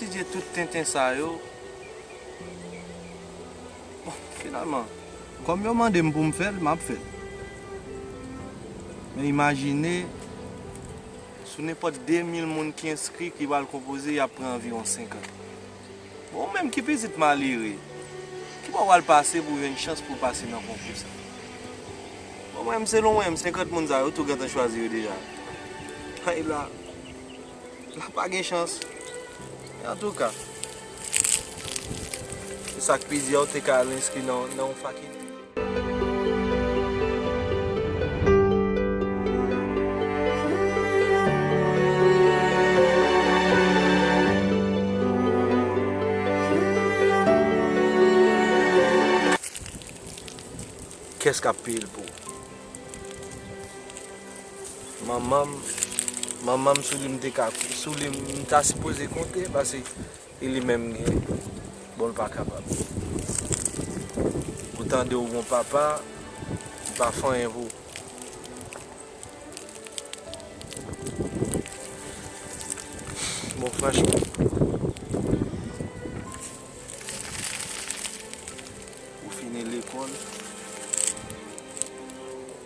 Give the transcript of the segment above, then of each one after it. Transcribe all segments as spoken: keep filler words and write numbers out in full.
Dye tout tenten sa yo. Bon, finalman, kòm yo mande m pou m fè l, m ap fè l. Men imajine, sou nenpòt de mil moun ki enskri ki pral konpoze, y ap pran anviwon senkant. Bon, ou menm ki pitit malere, kibò w al pase pou w jwenn chans pou w pase nan konkou sa? Bon, mwen menm, selon mwen menm, senkant moun sa yo tou gentan chwazi yo deja. Ay la, la pa gen chans. Men antouka, se sa k pi di a, ou te ka al enskri nan, nan yon fakilte. Kiyès k ap peye l pou ou? Manman m, manman m sou li m te ka, sou li m ta sipoze konte, paske e li menm gen, bon, l pa kapab. Ou tande w gon papa, li pa fè anyen pou ou. Bon, franchman, ou fini lekòl,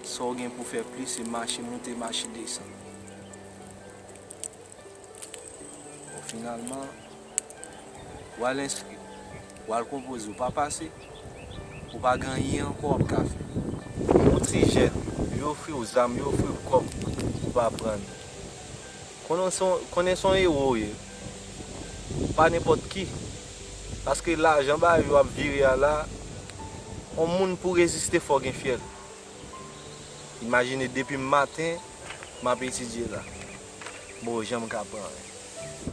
sa w gen pou fè plis se mache moute, mache desann. Bon, finalman, w al enskri, w al konpoze, ou pa pase, ou pa gen anyen ankò w ap ka fè. Yon ti jèn, yo ofri w zam, yo ofri w kòb, ou pa pran li. Konnen se yon, konnen se yon ewo w ye. Pa nenpòt ki. Paske lajan bagay yo ap vire a la, yon moun pou reziste fò gen fyèl. Imajine depi maten, m ap etidye la. Bon, janm ka pran anyen.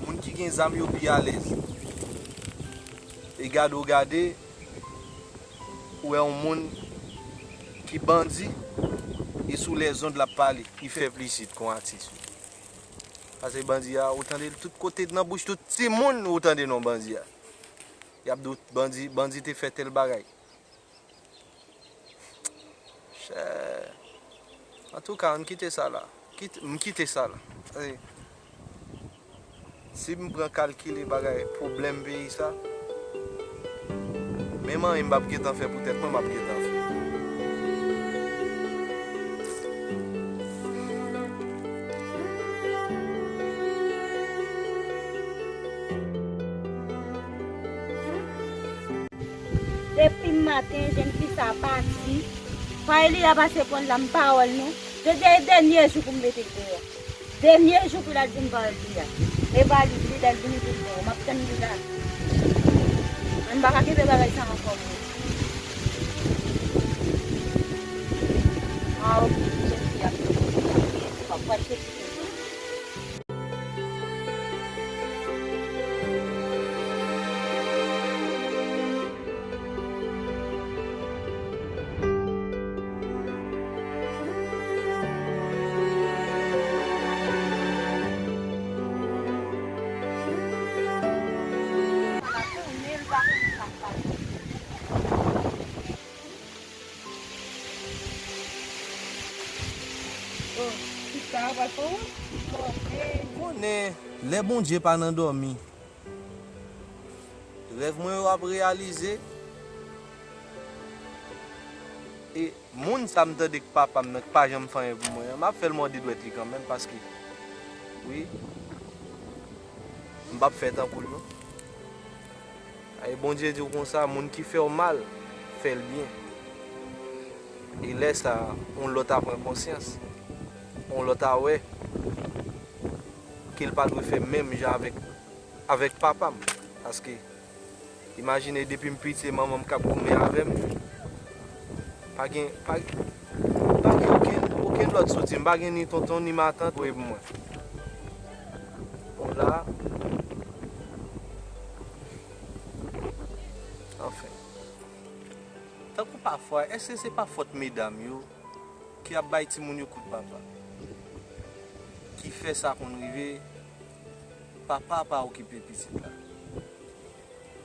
Moun ki gen zam yo pi alèz. E gade w gade, ou wè yon moun ki bandi, e sou lèzond l ap pale, li fè plis it kon atis. Paske bandi a, ou tande l tout kote nan bouch tout timoun, ou tande non bandi a. Y ap di w bandi, bandi te fè tèl bagay. Chè. Antouka, ann kite sa la. Kit-, m kite sa la. Ey. Si m pran kalkile bagay pwoblèm peyi sa, menm anyen m p ap gentan fè pou tèt mwen, m ap gentan fè. Depi maten, jèn fi sa pati. Pa Eli a pase pran l la, m pa wè l non. Jodi a e dènye jou pou m mete l deyò. Dènye jou pou l al di m pa wè l deyò. E pa li, li lè l vini pou l deyò. M ap tann li la. Mwen m pa ka kenbe bagay sa ankò mwen. Waw, jèn fi ap, ap pral soti. Oh, sista, w ap fè w? Konnen, lè Bondye pa nan dòmi, rèv mwen yo ap reyalize. E moun sa m tande k papa m nan, k pa janm fè anyen pou mwen an, m ap fè l mòde dwèt li kanmenm, paske, wi, m p ap fè tankou l non. Ay, Bondye di w konsa, moun ki fè w mal, fè l byen. E lè sa a, yon lòt a pran konsyans, yon lòt a wè ke l pa dwe fè menm jan avèk, avèk papa m. Paske, imajine depi m piti, se manman m k ap goumen avè m. Pa gen, pa, pa gen okenn, okenn lòt soutyen. M pa gen ni tonton, ni matant pou ede mwen. Bon, la, anfen. Tankou pafwa, èske se pa fòt medam yo ki ap bay timoun yo kout papa? Ki fè sa konn rive, papa pa okipe pitit la.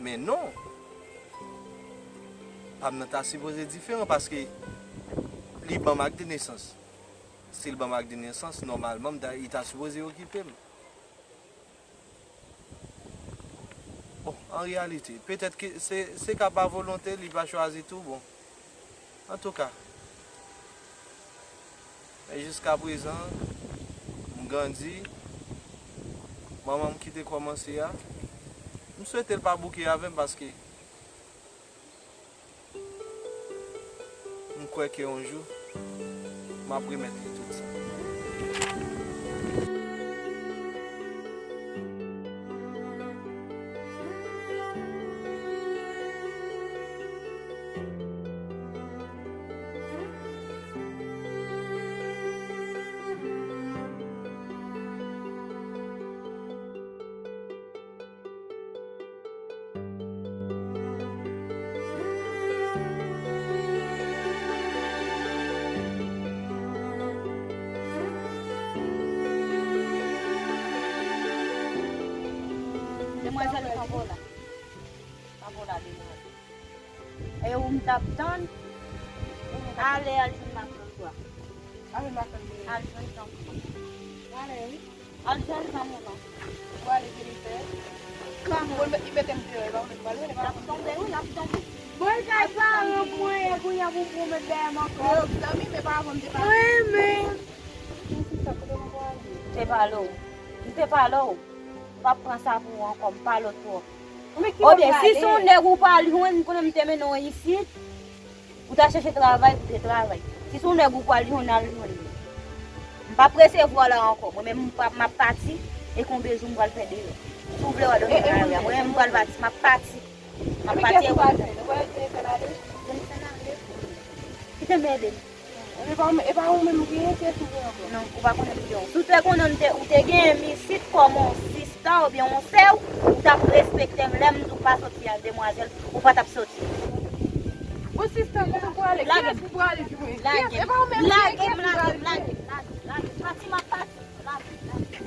Men non, pa m nan ta sipoze diferan paske li ban m ak de nesans. Si l ban m ak de nesans, nòmalman, m ta, li ta sipoze okipe m. An reyalite, petèt ke se, se ka pa volonte, li pa chwazi tou, bon. Antouka, men jiskaprezan, m grandi, manman m ki te kòmanse a, m swete l pa bouke avè m paske m kwè ke yon jou, m ap remèt li tout sa. Demwazèl Tanpola. Tanpola, demwazèl. E ou m t ap tann? Ale al jwenn matant ou a. Ale matant ou a. Al jwenn tanpri. Ale, wi. Al jwenn zanmi w lan. Ou ale vin fè. Kòman? Bon, li mete m deyò, e pa ou menm pral rele, pa ou menm. L ap tonbe, wi, l ap tonbe. Bon, l kay paran mwen, e kounye a pou, pou met dèyè m ankò. Yo, zanmi, men pa avan m te pale. Mwen menm. Te pale w. M te pale w. M p ap pran sa pou ou ankò, m pale w twòp. Oubyen, si se yon nèg ou pral jwenn, m konnen m te mennen w isit, ou ta chèche travay, ou te travay. Si se yon nèg ou pral jwenn, al jwenn li. M p ap resevwa w la ankò. Mwen menm, m p ap, m ap pati, e konbe jou m pral fè deyò. Si w vle wè dòmi nan lari a, mwen menm, m pral pati, m ap pati. M ap pati e ou. Kiyès ou pral jwenn? Ou pral jwenn fè l ale? Jwenn fè l ale. Kite m ede m. E pa, e pa ou menm ki gen kè sou mwen ankò. Non, ou pa konnen m gen yon. Si w te konnen m te, ou te gen m isit kòm yon sista oubyen yon sè w, ou t ap respekte m lè m di w pa soti a, demwazèl, ou pa t ap soti. Bon, sista, kote w prale? Lage m. Kiyès ou prale jwenn? Lage m. Kiyès? E pa ou menm ki gen kè sou mwen. Lage m, lage m, lage m, lage m, lage m. Pati, m ap pati. Lage m, lage m.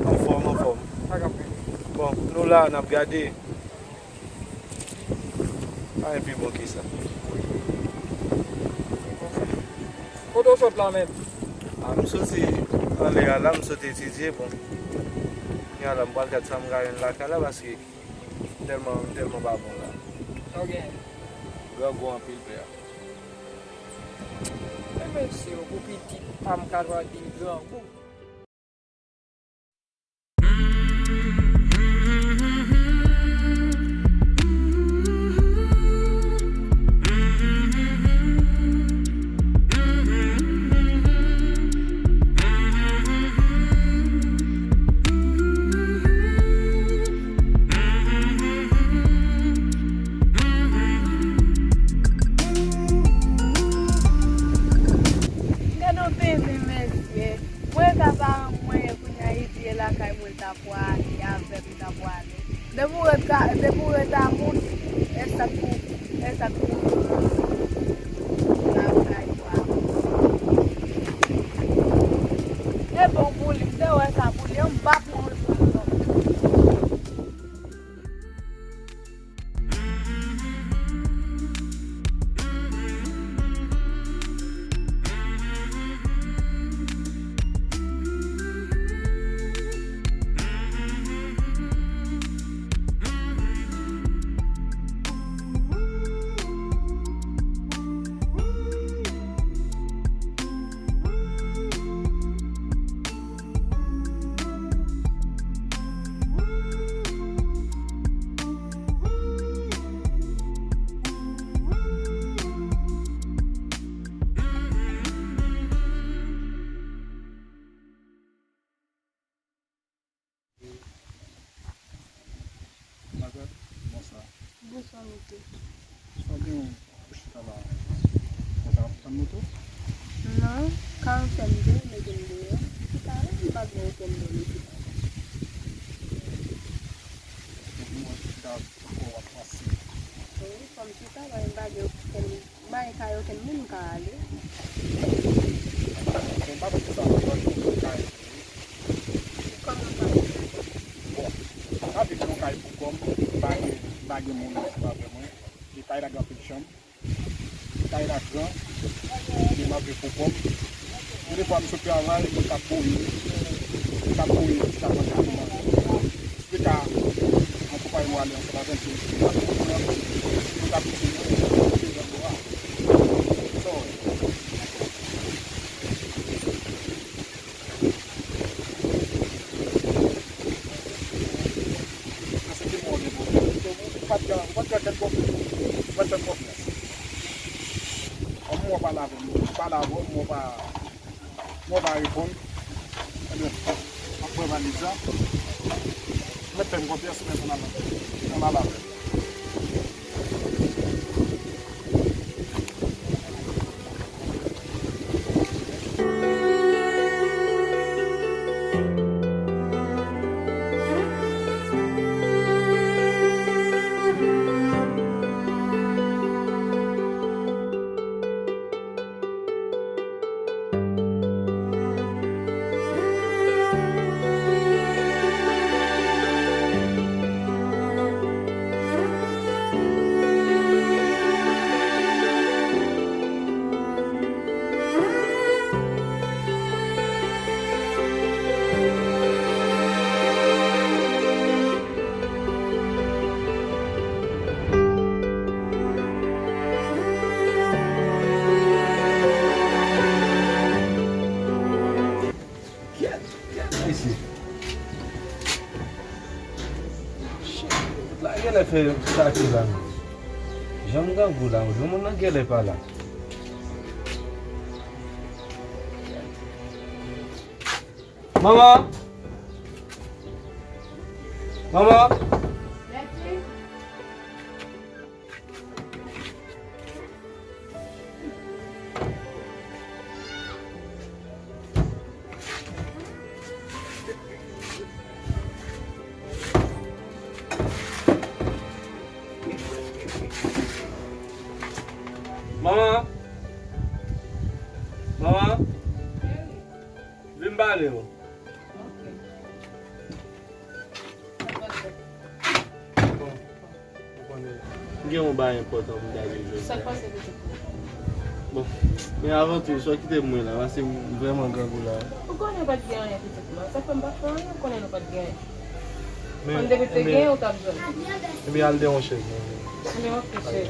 Anfòm, anfòm. Bon, nou la, n ap gade. Pa gen pi bon ke sa. Kote w sot la menm? A, m soti anlè a la, m soti etidye, bon. Kounye a la, m pral gad sa m ka jwenn lakay la, paske m tèlman, m tèlman pa bon la. Sa w genyen? Grangou anpil, pè a. Men mesye, pou pitit pa m ka jwenn grangou. Gade yon bebe, mesye. Mwen ka paran mwen, kounye a, li di e lakay mwen l ta pwale, avè m li ta pwale. Depi w ret ka, depi w ret a moun, e sa k pou, e sa k pou lakay pa. E bon pou li, m te wè sa pou li, m pa pran l pou li non. Bonswa, mesye. Sa gen yon chita la. Konsa ap tann moto? Non, ka anfè m te mete m deyò. Chita la, m pa gen okenn moun chita. Epi mwen chita kò w ap pase. Wi, fò m chita, paske m pa gen okenn, m pa gen kay okenn moun m ka ale. Bon, m pa konn kisa m ap fè, m pa gen kay. Kòman w pale? Bon, m abite nan kay pou kò m, m pa gen, m pa gen moun ansanm avè mwen. E kay la gen anpil chanm. Kay la gran, e m ap viv pou kò m. Gen de fwa m sot travay, mwen t ap bouyi, mwen t ap bouyi jiska mwen te ale manje. Jiska mwen konpayi mwen ale ansanm avè m, se mwen t ap bouyi, mwen t ap bouyi, mwen t ap bouyi. So, Paske ki mò de pwoblèm. Ou pa t gen, ou pa t gen kèk pwoblèm. Ou pa t fè konfyans. Kòm mwen pa lave, mwen pa lave, mwen pa, mwen pa reponn. Ebyen, mwen pran valiz la. Mwen fè m konfyans, mwen ann al, ann al lave. Kèt, kèt, mesye. Shit, tout la genlè fè kake la menm. Jan m grangou la, yon moun nan genlè pa la. Manman! Manman! Manman! Manman! Vin m pale w. Bon, ou konnen, m gen yon bagay enpòtan pou m ta vin jwenn. Sa k pase, pitit mwen? Bon, men avan tou, swa kite m mwen la, paske m vrèman grangou la. Ou konnen pa t gen anyen, pitit mwen. Sa fè m pa fè anyen, ou konnen nou pa t gen anyen. Men, konn depi te gen, ou t ap jwenn. Ebyen, al dèyè yon chèz, non. Ebyen, ok, cheri.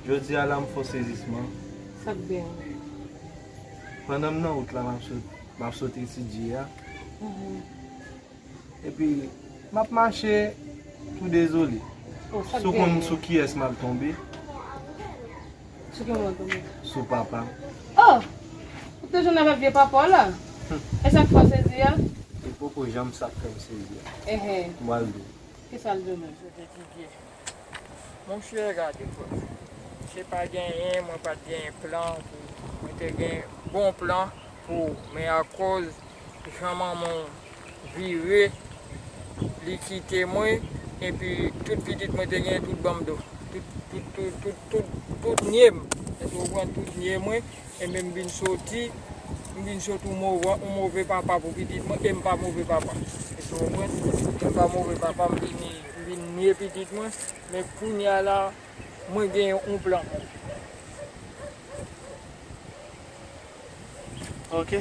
Jodi a la, m fè yon sezisman. Sa k gen? Pandan m nan wout la, m ap sot, m ap sot etidye a. Mhm. Epi, m ap mache tou dezole. Oh, sa k genyen? Si w konn sou kiyès m al tonbe? Sou ki moun w tonbe? Sou papa m. Oh! Ou toujou nan menm vye papa w la? Hmm. E sa k fè w sezi a? Li poko janm sa k fè m sezi a. Ehe. M pral di w. Kisa l di w menm? Monchè, gade, frè. Se pa genyen, mwen pa t genyen plan pou, mwen te gen bon plan pou, men akoz jan manman w vire, li kite mwen, epi tout pitit mwen te genyen, tout ban m do. Tout, tout, tout, tout, tout, tout nye m. Èske w konprann? Tout nye mwen, e men m vin soti, m vin soti yon move, yon move papa pou pitit mwen, e m pa move papa. Èske w konprann? E m pa move papa, m vin, m vin nye pitit mwen, men kounye a la, mwen gen yon plan. Ok.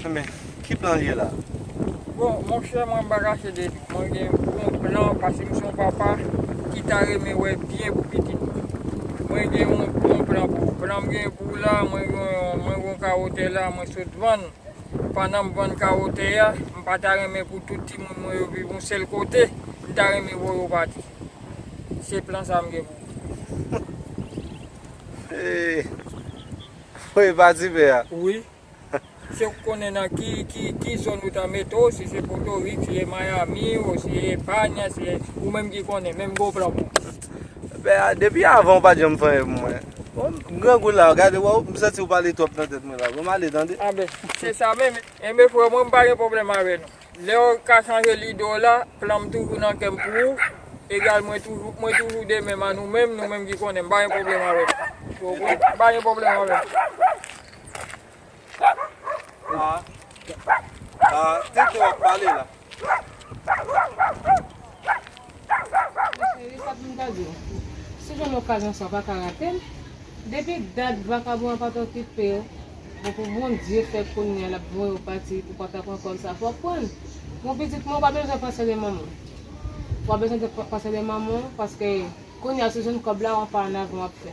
Enben, ki plan l ye la? Bon, monchè, mwen pa kache de nou. Mwen gen yon plan, paske m se yon papa ki ta renmen wè byen pou pitit mwen. Mwen gen yon bon plan pou ou. Plan m gen pou ou la, mwen gen, mwen gen yon kawo tè la, mwen sot vann. Pandan m vann kawo tè a, m pa ta renmen pou tout timoun mwen yo viv yon sèl kote. M ta renmen voye yo pati. Se plan sa m gen pou ou. Hey. Wi, pati pè a. Wi. Se ou konnen nan ki, ki, ki zòn ou ta mete w, si se Potorik, si se Miami, ou si se Epanya, si se ou menm ki konnen, menm gwo plan pou. Pè a, depi avan ou pa t janm fè anyen pou mwen. Bon, grangou la, gade, wè, m santi ou pale twòp nan tèt mwen la. Bon, m ale, tande? A ben, se sa menm. Enben, frè mwen, m pa gen pwoblèm avè nou. Lè w ka chanje lide w la, plan m toujou nan kè m pou ou. Egal, mwen toujou, mwen toujou de menm a nou menm, nou menm ki konnen, m pa gen pwoblèm avè nou. Ou konprann? M pa gen pwoblèm avè nou. Ah, ah, tenten w ap pale la. Cheri, sa pou m ta di w? Si w jwenn okazyon sa, w pa ka rate l. Depi dat vakabon an pa t okipe w, bon, pou Bondye fè kounye a l ap voye w pati, ou pa ta pran kòb sa, fò w pran l. Bon, pitit mwen, ou pa bezwen panse de manman w. Ou pa bezwen de pa-, panse de manman w, paske kounye a, si w jwenn kòb la, w pa annavan w ap fè.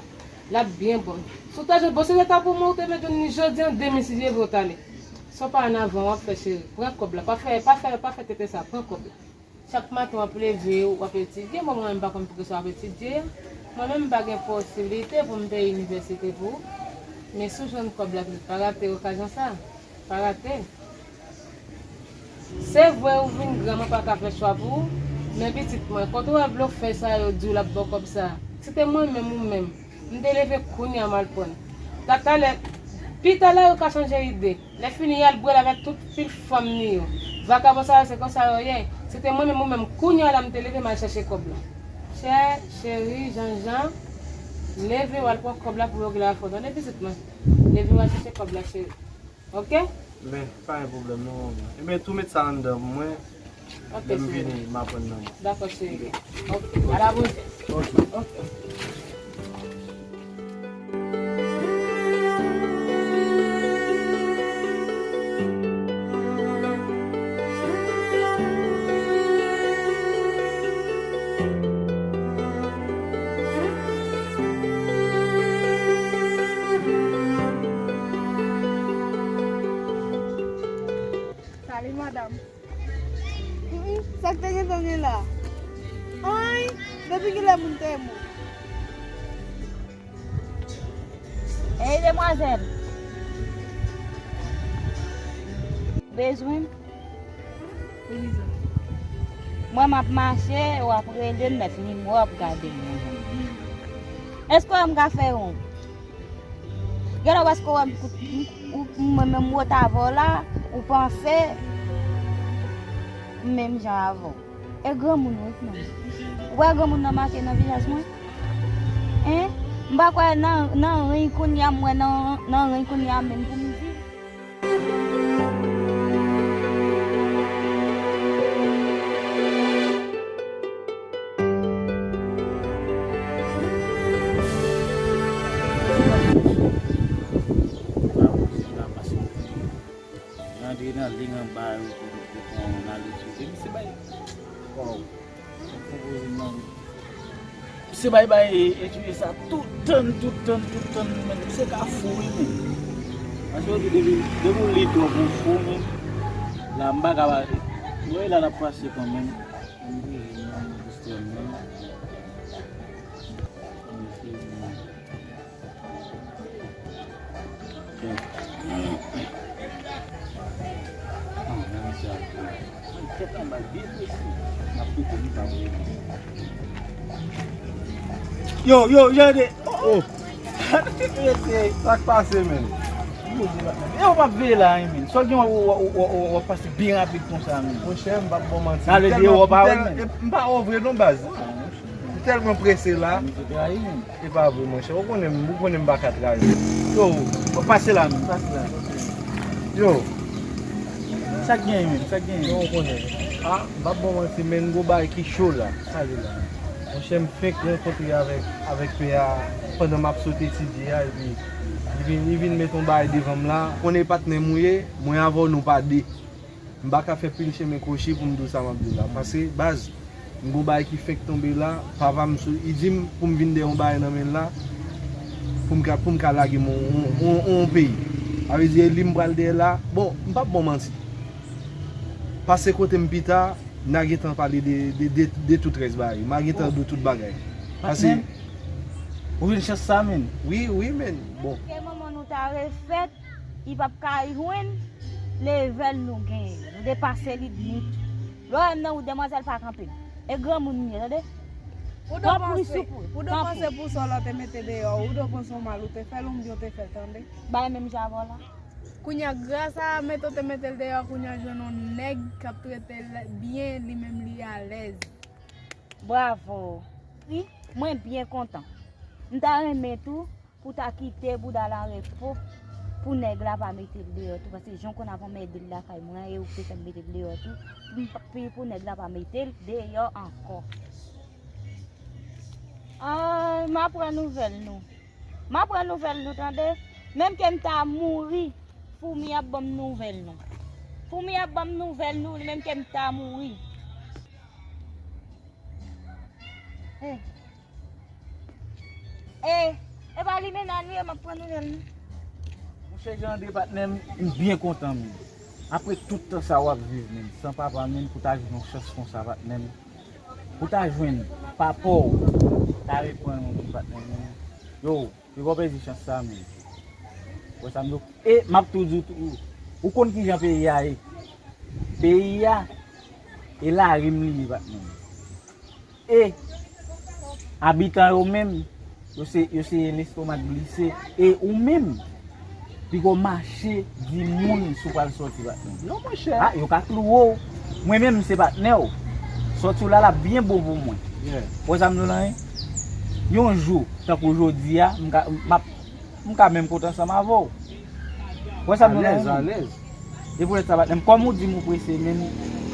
L ap byen bon. Si w ta jwenn, bon, si se ta pou mwen, ou te mèt jwenn li jodi an, demen, si Dye vle, w t ale. Si w pa annavan w ap fè, cheri, pran kòb la. Pa fè, pa fè, pa fè tenten sa, pran kòb la. Chak maten w ap leve, w ap etidye. Bon, mwen menm m pa konn poukisa w ap etidye. Mwen menm m pa gen posiblite pou m peye inivèsite pou ou. Men si w jwenn kòb la, pitit, pa rate okazyon sa. Pa rate. Se vre ou vin gran, mwen pa ka fè chwa pou ou. Men pitit mwen, kote w wè blofè sa yo di w l ap ba w kòb sa? Si te mwen menm ou menm, m te leve kounye a m al pran. Talè, pi talè yo ka chanje ide. Lè fini y al bwè l avèk tout pil fanm li yo. Vakabon sa yo se konsa yo ye. Se te mwen menm ou menm kounye a la m te leve m al chèche kòb la. Chè, cheri, Janjan, leve w al pran kòb la pou yo gen la fò. Tande pitit mwen. Leve w al chèche kòb la cheri. Oke? Men, pa gen pwoblèm non manman. Ebyen tou met sa anndan pou mwen. Lè m vini, m aprann nan mwen. Dakò, cheri. Ok. A la bonjou. Ok. Ok. Salut, madame. Humm, sa k te gentan gen la? Anyn, depi kilè moun te mò? Ey, demwazèl! Bezwen m? Mwen, m ap mache, w ap rele m, lè fini m wè w ap gade m. Èske w wè m ka fè yon? Genlè w èske w wè m, ou, mwen menm m wòt avè w la, ou panse m menm jan avè w. E granmoun wi k nan. Ou wè granmoun nan make nan vizaj mwen? Hen? M pa kwè nan, nan ren kounye a, m wè nan, nan ren kounye a menm pou m di. Rantre nan ling anba yo pou, pou, pou n ale sou. Misye bay, waw. Misye bay, bay etidye sa tout tan, tout tan, tout tan, men misye ka fou wi men. Paske yo di depi, depi w li twòp ou fou men. La m pa ka, mwen la n ap pase kanmenm. Yo, yo, yo, de. Oh. Sa k pase, men? Yo, m ap veye la, wi, men. Sa w gen, w ap pase byen rapid konsa, men. Monchè, m p ap ba w manti. N ale deyò, pa wè, men. M pa wè w vre, non, baz. M tèlman prese la. Misye trayi, men. E pa vre, monchè. Ou konnen m, ou konnen m pa ka trayi. Yo, pase la, men. Pase la. Yo. Sa k genyen, men? Sa k genyen? Yo, ou konnen. Ah, m p ap ba w manti, men, gon bagay ki cho la. Sa ye la. Monchè, m fenk rankontre avèk, avèk pè a pandan m ap sot etidye a, epi li vin, li vin met yon bagay devan m la. Konnen patnè m ou ye, mwen avè w nou pa de. M pa ka fè pil chemen kwochi pou m di w sa m ap di w la. Paske, baz, m gon bagay ki fenk tonbe la, papa m sou, li di m pou m vin dèyè yon bagay nan men l la, pou m ka, pou m ka lage m yon, yon, yon, yon peyi. Sa vle di, e li m pral dèyè la. Bon, m p ap ba w manti. Pase kote m pita, n a gentan pale de, de, de, de tout rès bagay. M a gentan di w tout bagay. Paske, Ou jwenn chans sa, menn? Wi, wi, menn. Bon. Ke manman nou ta refèt, li p ap ka jwenn level nou genyen. Nou depase limit. Lè w wè m nan wout, demwazèl pa kanpe m. E granmoun m ye, tande? Ou do panse, ou do panse pou sa w la te mete deyò, ou do panse yon mal ou te fè l, oubyen w te fè l, tande? Bay menm jan avè w la. Kounye a, gras a mete w te mete l deyò, kounye a jwenn yon nèg k ap trete l byen, li menm li alèz. Bravo. Wi, mwen byen kontan. M ta renmen tou pou ta kite bouda l an repo, pou nèg la pa mete l deyò tou, paske jan w konn ap anmède l lakay mwen an, e ou ki te fè m mete l deyò tou, pou m pa, pou, pou nèg la pa mete l deyò ankò. Ah, m a pran nouvèl nou. M a pran nouvèl nou, tande. Menm ke m ta mouri, foumi ap ban m nouvèl nou. Foumi ap ban m nouvèl nou, menm ke m ta mouri. Eh. Eh, e pa limena nou ye, m ap pran nouvèl nou. Monchè Jandre, patnè m, m byen kontan, menn. Apre tout tan sa w ap viv, menn, san papa, menn, pou ta jwenn yon chans konsa, patnè m. Pou ta jwenn papa w, ta reprann yon moun, patnè m, menn. Yo, Piga w pèdi chans sa, menn. Wè sa m di w. E m ap tou di w tou, ou konn kijan peyi a ye. Peyi a, e lari m li ye, patnè m. E abitan yo menm, yo se, yo se lestomak glise. E ou menm, piga w mache di moun si w pral sòti, patnè m. Non, monchè. Ah, yo ka klouwe w. Mwen menm, se patnè w. Sòti w la, l ap byen bon pou mwen. Yeah. Wè sa m di w la, hein? Yon jou, tankou jodi a, m ka, m ap M ka menm kontan ansanm avè w. Wè sa m di w la, alèz, menm? Alèz. E poutèt sa, patnè m, kòm ou di m ou prese, menm,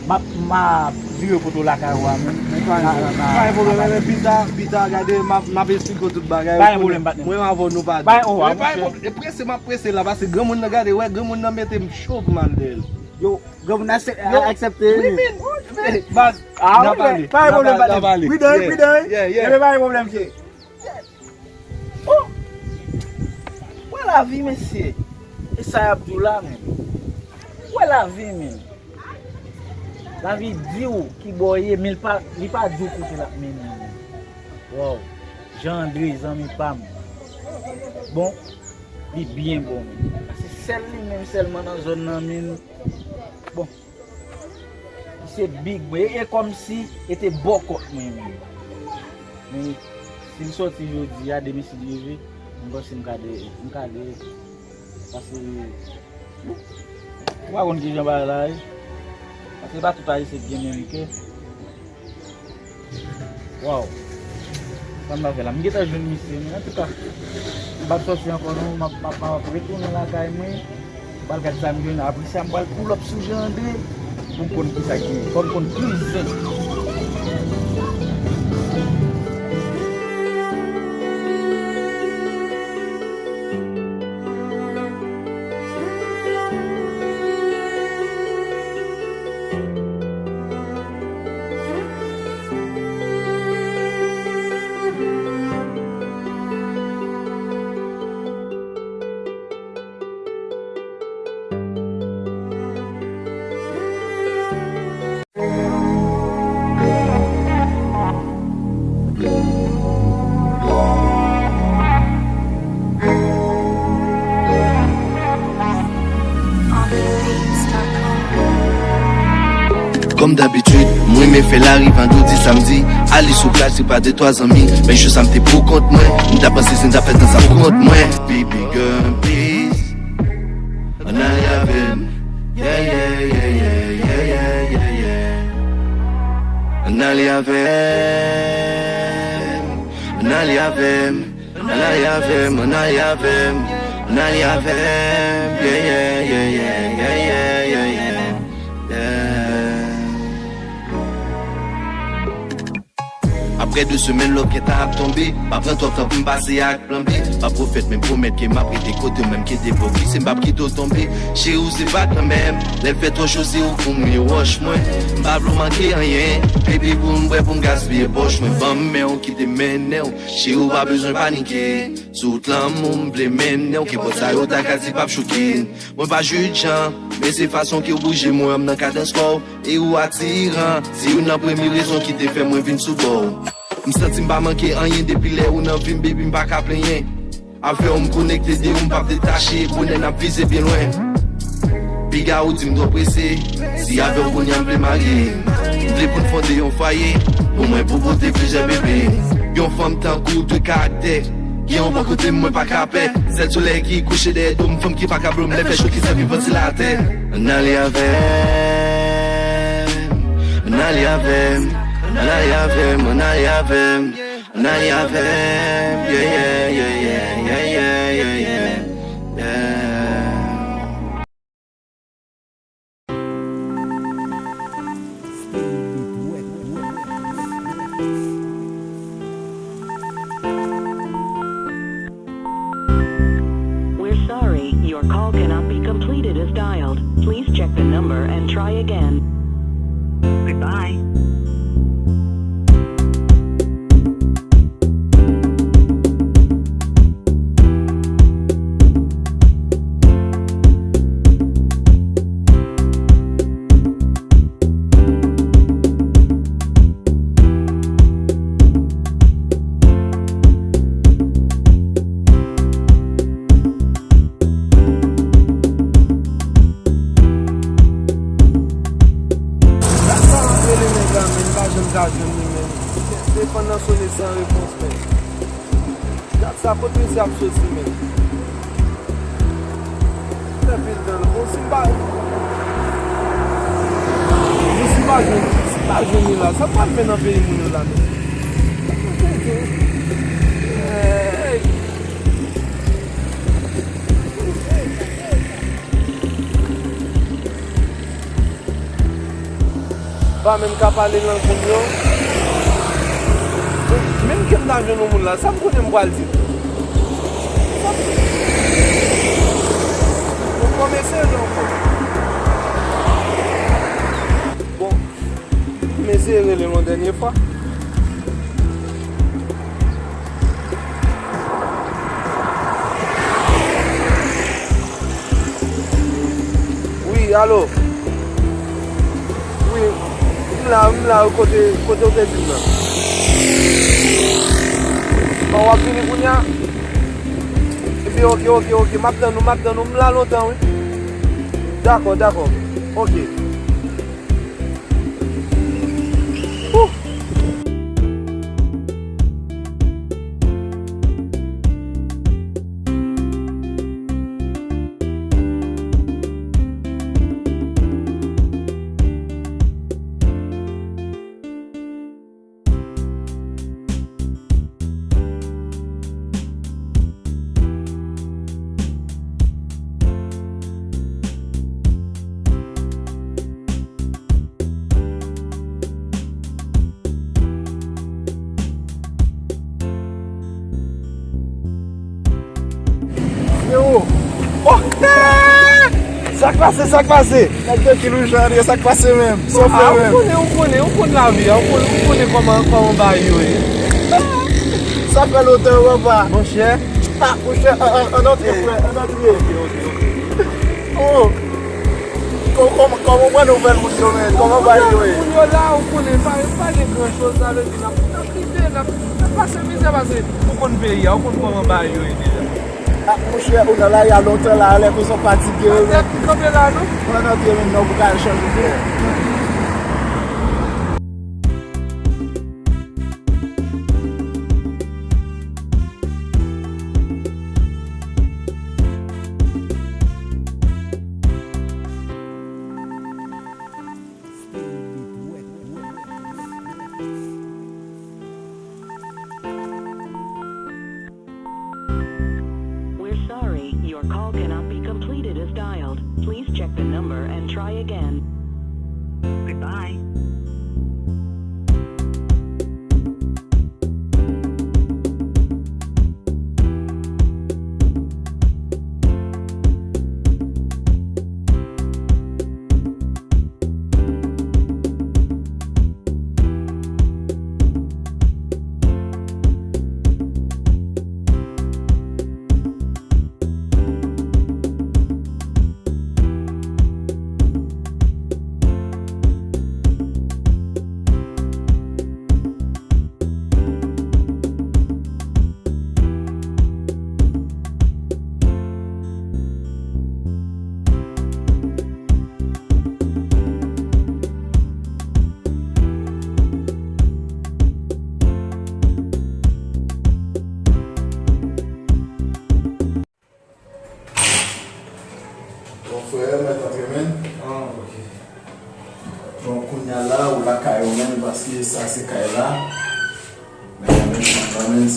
m ap, m ap vire kote w lakay ou a, menm. Pa gen pwoblèm, men pita, pita, gade, m ap, m ap esplike w tout bagay. Pa gen pwoblèm, patnè m. Mwen avè w, nou pa de. Pa gen, oh, ah, monchè. E prese, m ap prese la, paske granmoun nan, gade, wè, granmoun nan mete m cho pou m al dèyè l. Yo, granmoun nan aksepte, wi, men, baz, ah, n a pale, pa gen pwoblèm, patnè m. Pridan, wi, pridan, wi. Yeah, yeah. Ebyen, pa gen pwoblèm, frè. Oh! Wè lavi, mesye. E sa y ap di w la, menm? Wè lavi, menm. Lavi di w ki bò w ye, men li pa, li pa di w kote l ap mennen w, menm. Waw. Jean André, zanmi pa m. Bon, li byen bon, menm. Se sèl li menm sèlman nan zòn nan, menm. Bon. Misye big, mwen. E, e kòmsi e te bò kòt mwen menm. Men, si m sòti jodi a, demen si Dye vle, m panse m ka de, m ka de, paske, m pa konn kijan bagay la ye. Paske pa tout Ayisyen ki gen menm kè. Waw. Sa m ta fè la? M gentan jwenn misye, men antouka, m p ap sòti ankò non, m ap, m ap, m ap retounen lakay mwen. M pral gad sa m jwenn. Apre sa, m pral pull up sou Jean André pou m konn kisa ki, fò m konn ki zen. Kòm dabitid, m renmen fè lari vandredi, samdi. Ale sou plaj, se pa de twa zanmi. Men jou sa m te pou kont mwen. M t ap panse se m t ap fè tan sa pou kont mwen. Baby girl, please. Ann ale avè m. Yeah, yeah, yeah. Ann ale avè m. Ann ale avè m. Ann ale avè m, ann ale avè m. Ann ale avè m. Yeah, yeah, yeah. Apre de semèn, love gentan ap tonbe. Pa pran twòp tan pou m pase ak plan B. Pa pwofèt, men pwomèt ke m ap rete kote w, menm ke depo glise, m p ap kite w tonbe. Cheri, w se pa kanmenm. Lè fè twò cho, se ou pou mouye wòch mwen. M pa vle w manke anyen. Baby, pou m bwè, pou m gaspiye pòch mwen. Ban m men w, kite m mennen w. Cheri, w pa bezwen panike. Sou tout lanmou m vle mennen w. Kenpòt sa yo ta ka di, p ap chouke. Mwen pa jije jan, men se fason ke w bouje, mwen wè m nan kadans kò w. E ou atiran, se youn nan premye rezon ki te fè mwen vin sou bò w. M santi m pa manke anyen depi lè ou nan vi m, baby, m pa ka plenyen. Avè w m konekte, de ou m p ap detache, bonè n ap vize byen lwen. Piga ou di m twò prese, si avè w kounye a m vle marye. M vle pou n fonde yon fwaye, pou mwen pou pote plizyè bebe. Yon fanm tankou w, de karaktè. Gen yon bò kote m, mwen pa ka pè. Sèl solèy ki kouche dèyè do m, fanm ki pa ka blo m, lè fè cho ki sèvi vantilatè. Ann ale avè m, ann ale avè m, ann ale avè m, ann ale avè m. Ann ale avè m, yeah, yeah, yeah. We're sorry, your call cannot be completed as dialed. Please check the number and try again. Goodbye. Gad sa m ap rele nèg la, men m pa janm ka jwenn li, men. Telefòn nan sone san repons, men. Gad sa, kot misye ap soti, men. Fè pil tan, non. Bon, si m pa, bon, si m pa jwenn, si m pa jwenn li la, sa m pral fè nan peyi moun yo la, men. Hey. Pa menm ka pale lang moun yo. Menm ke m ta jwenn yon moun la, sa m konnen m pral di l? Sa m, nou kòmanse jan ankò. Bon, m eseye rele l yon dènye fwa. Wi, alo. Wi, m la, m la, kote, kote w te di m nan? Bon, w ap vini kounye a? Epi, oke, oke, oke, m ap tann ou, m ap tann ou, m la lontan, wi. Dakò, dakò, oke. Woo! Frero! Oh! Sa k pase, sa k pase? Nèg de ki loujan an ye, sa k pase menm? Sa w fè menm? Ah, ou konnen, ou konnen, ou konn lavi a, ou konn, ou konnen kòman, kòman bagay yo ye. Sa fè lontan, papa. Monchè. Ah, monchè, an, an, ann antre, frè, ann antre. Ok, ok, ok. Oh! Kò-, kòman, kòman w pran nouvèl moun yo, menm? Kòman bagay yo ye? Moun yo la, ou konnen, pa, pa gen gran choz, sa vle di, n ap, n ap rive, n ap, n ap pase mizè, pase. Ou konn peyi a, ou konn kòman bagay yo ye deja. Ah, monchè, ou nan lari a lontan la, lè konsa w fatige, wi, men. Kanpe la, non? Ann antre, menm, non, pou ka al chanje fè. We're sorry, your call cannot be completed as dialed. Please check the number and try again. Goodbye.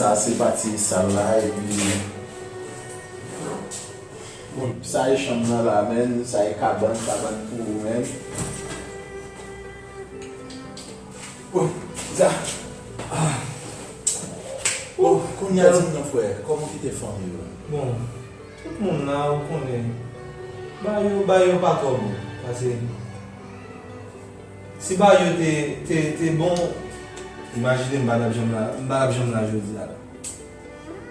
Sa se pati sal la, epi bon, sa e chanm nan la, menn, sa e kabann, kabann pou ou menm. Oh, sa. Ah. Oh, kounye a di m non, frè, kòman w kite fanmi w? Bon, tout moun la, ou konnen. Ba yo, ba yo pa twò bon. Paske si ba yo te, te, te bon, imajine m pa t ap janm la, m pa t ap janm la jodi a la.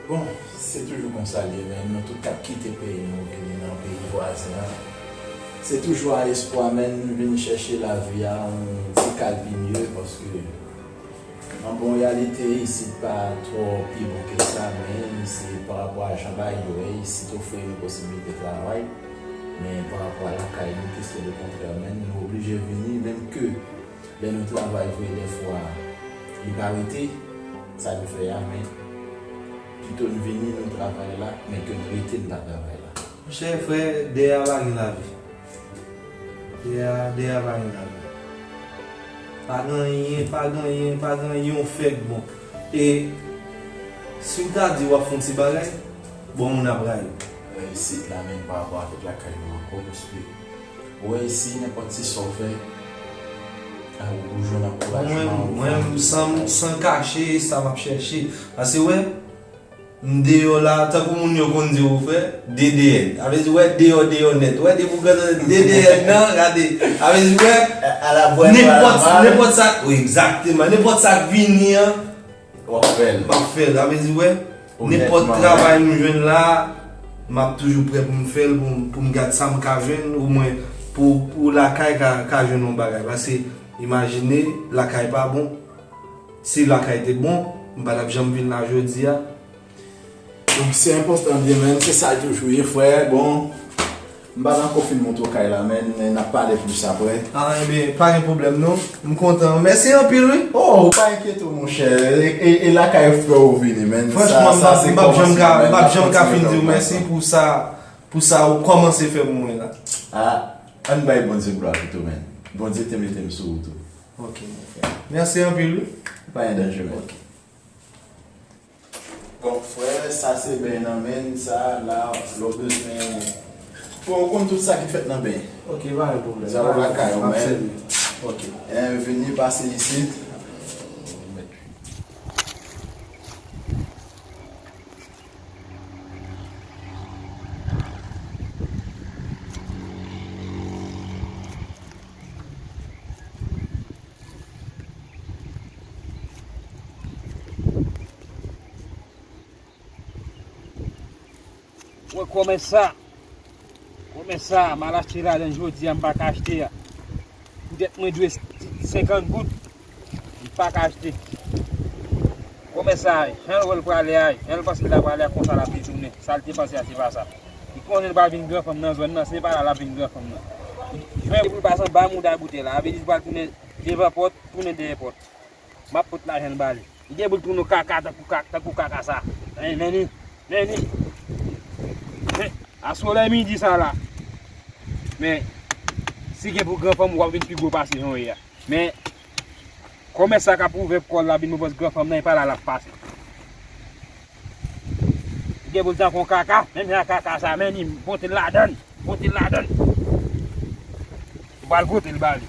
Bon, se toujou konsa l ye, men nou tout k ap kite peyi nou vini nan peyi vwazen an. Se toujou a espwa, men nou vin chèche lavi a yon ti kal pi mye, paske an bon reyalite, isit pa twò pi bon ke sa, men se pa rapò a jan bagay yo ye, isit ofri nou posiblite travay, men pa rapò a lakay nou, kesyon de kontrè, men nou oblije vini, menm ke lè nou travay vre, dèfwa, li pa rete, sa nou fè a, men pito n vini, nou travay la, men ke n rete, n pa travay la. Monchè, frè, dèyè a pa gen lavi. Dèyè a, dèyè a pa gen lavi. Pa gen anyen, pa gen anyen, pa gen anyen, yon fèk bon. E si w ta di w ap fè yon ti bagay, bon, moun ap rayi w. Wè, isit la, menm pa rapò avèk lakay nou ankò, paske ou wè isi, nenpòt ti sa w fè, a, ou jwenn ankourajman, ou fè yon ti bagay. Mwen, mwen, san, san kache, sa m ap chèche. Paske, wè, m deyò la, tankou moun yo konn di w, frè, D D N. A vle di, wè, deyò, deyò nèt. Wè, depi w gade D D N nan, gade. A vle di, wè, nenpòt, nenpòt sa, wi, egzakteman, nenpòt sa k vini an, w ap fè l. M ap fè l. Sa vle di, wè, nenpòt travay m jwenn la, m ap toujou prè pou m fè l, pou m, pou m gad sa m ka jwenn, omwen pou, pou lakay ka, ka jwenn yon bagay. Paske, imajine, lakay pa bon. Si lakay te bon, m pa t ap janm vin la jodi a. Bon, se enpòtan byen, menn, se sa l toujou ye, frè. Bon, m pa t ankò fin montre w kay la, menn, men n ap pale plis aprè. A, ebyen, pa gen pwoblèm, non. M kontan. Mèsi anpil, wi. Oh, ou pa enkyete w, monchè. E, e, e lakay frè w vini, menn. Franchman, m p ap, m p ap janm ka, m p ap janm ka fin di w mèsi pou sa, pou sa ou kòmanse fè pou mwen la. A, ann bay Bondye glwa pito, menn. Bondye te mete m sou wout ou. Ok, mon frè. Mèsi anpil, wi. Pa gen danje, menn. Ok. Bon, frè, sa se beny nan menn, sa la, lè w bezwen. Bon, ou konn tout sa ki fèt nan beny. Ok, pa gen pwoblèm. Sa w lakay ou menm. Ok. E, vini pase isit. Wè kòmès sa. Kòmès sa, m al achte ladann jodi a, m pa ka achte a. Poutèt mwen dwe senkant goud, m pa ka achte. Kòmès sa, jan l wè l prale a, jan l panse l ta prale a, konsa l ap detounen. Sa l te panse a, se pa sa. Li konnen l pral vin gran fanm nan zòn nan, se pa la l ap vin gran fanm nan. Li jwenn pou l pase anba mouda boutèy la, sa vle di l pral tounen devan pòt, tounen dèyè pòt. M ap pot lajan l ba li. Li gen pou l tounen kaka tankou ka-, tankou kaka sa. Men, men li, men li. Men, aswè lè midi sa la. Men, si gen pou gran fanm, w ap vin pi gwo pase jan w ye a. Men, kòmès sa k ap ouvè kò l la vin move gran fanm nan, e pa la l ap pase. Li gen pou l tankou yon kaka, menm jan kaka sa, men li, pote l ladann, pote l ladann. Ou pral pote l ba li.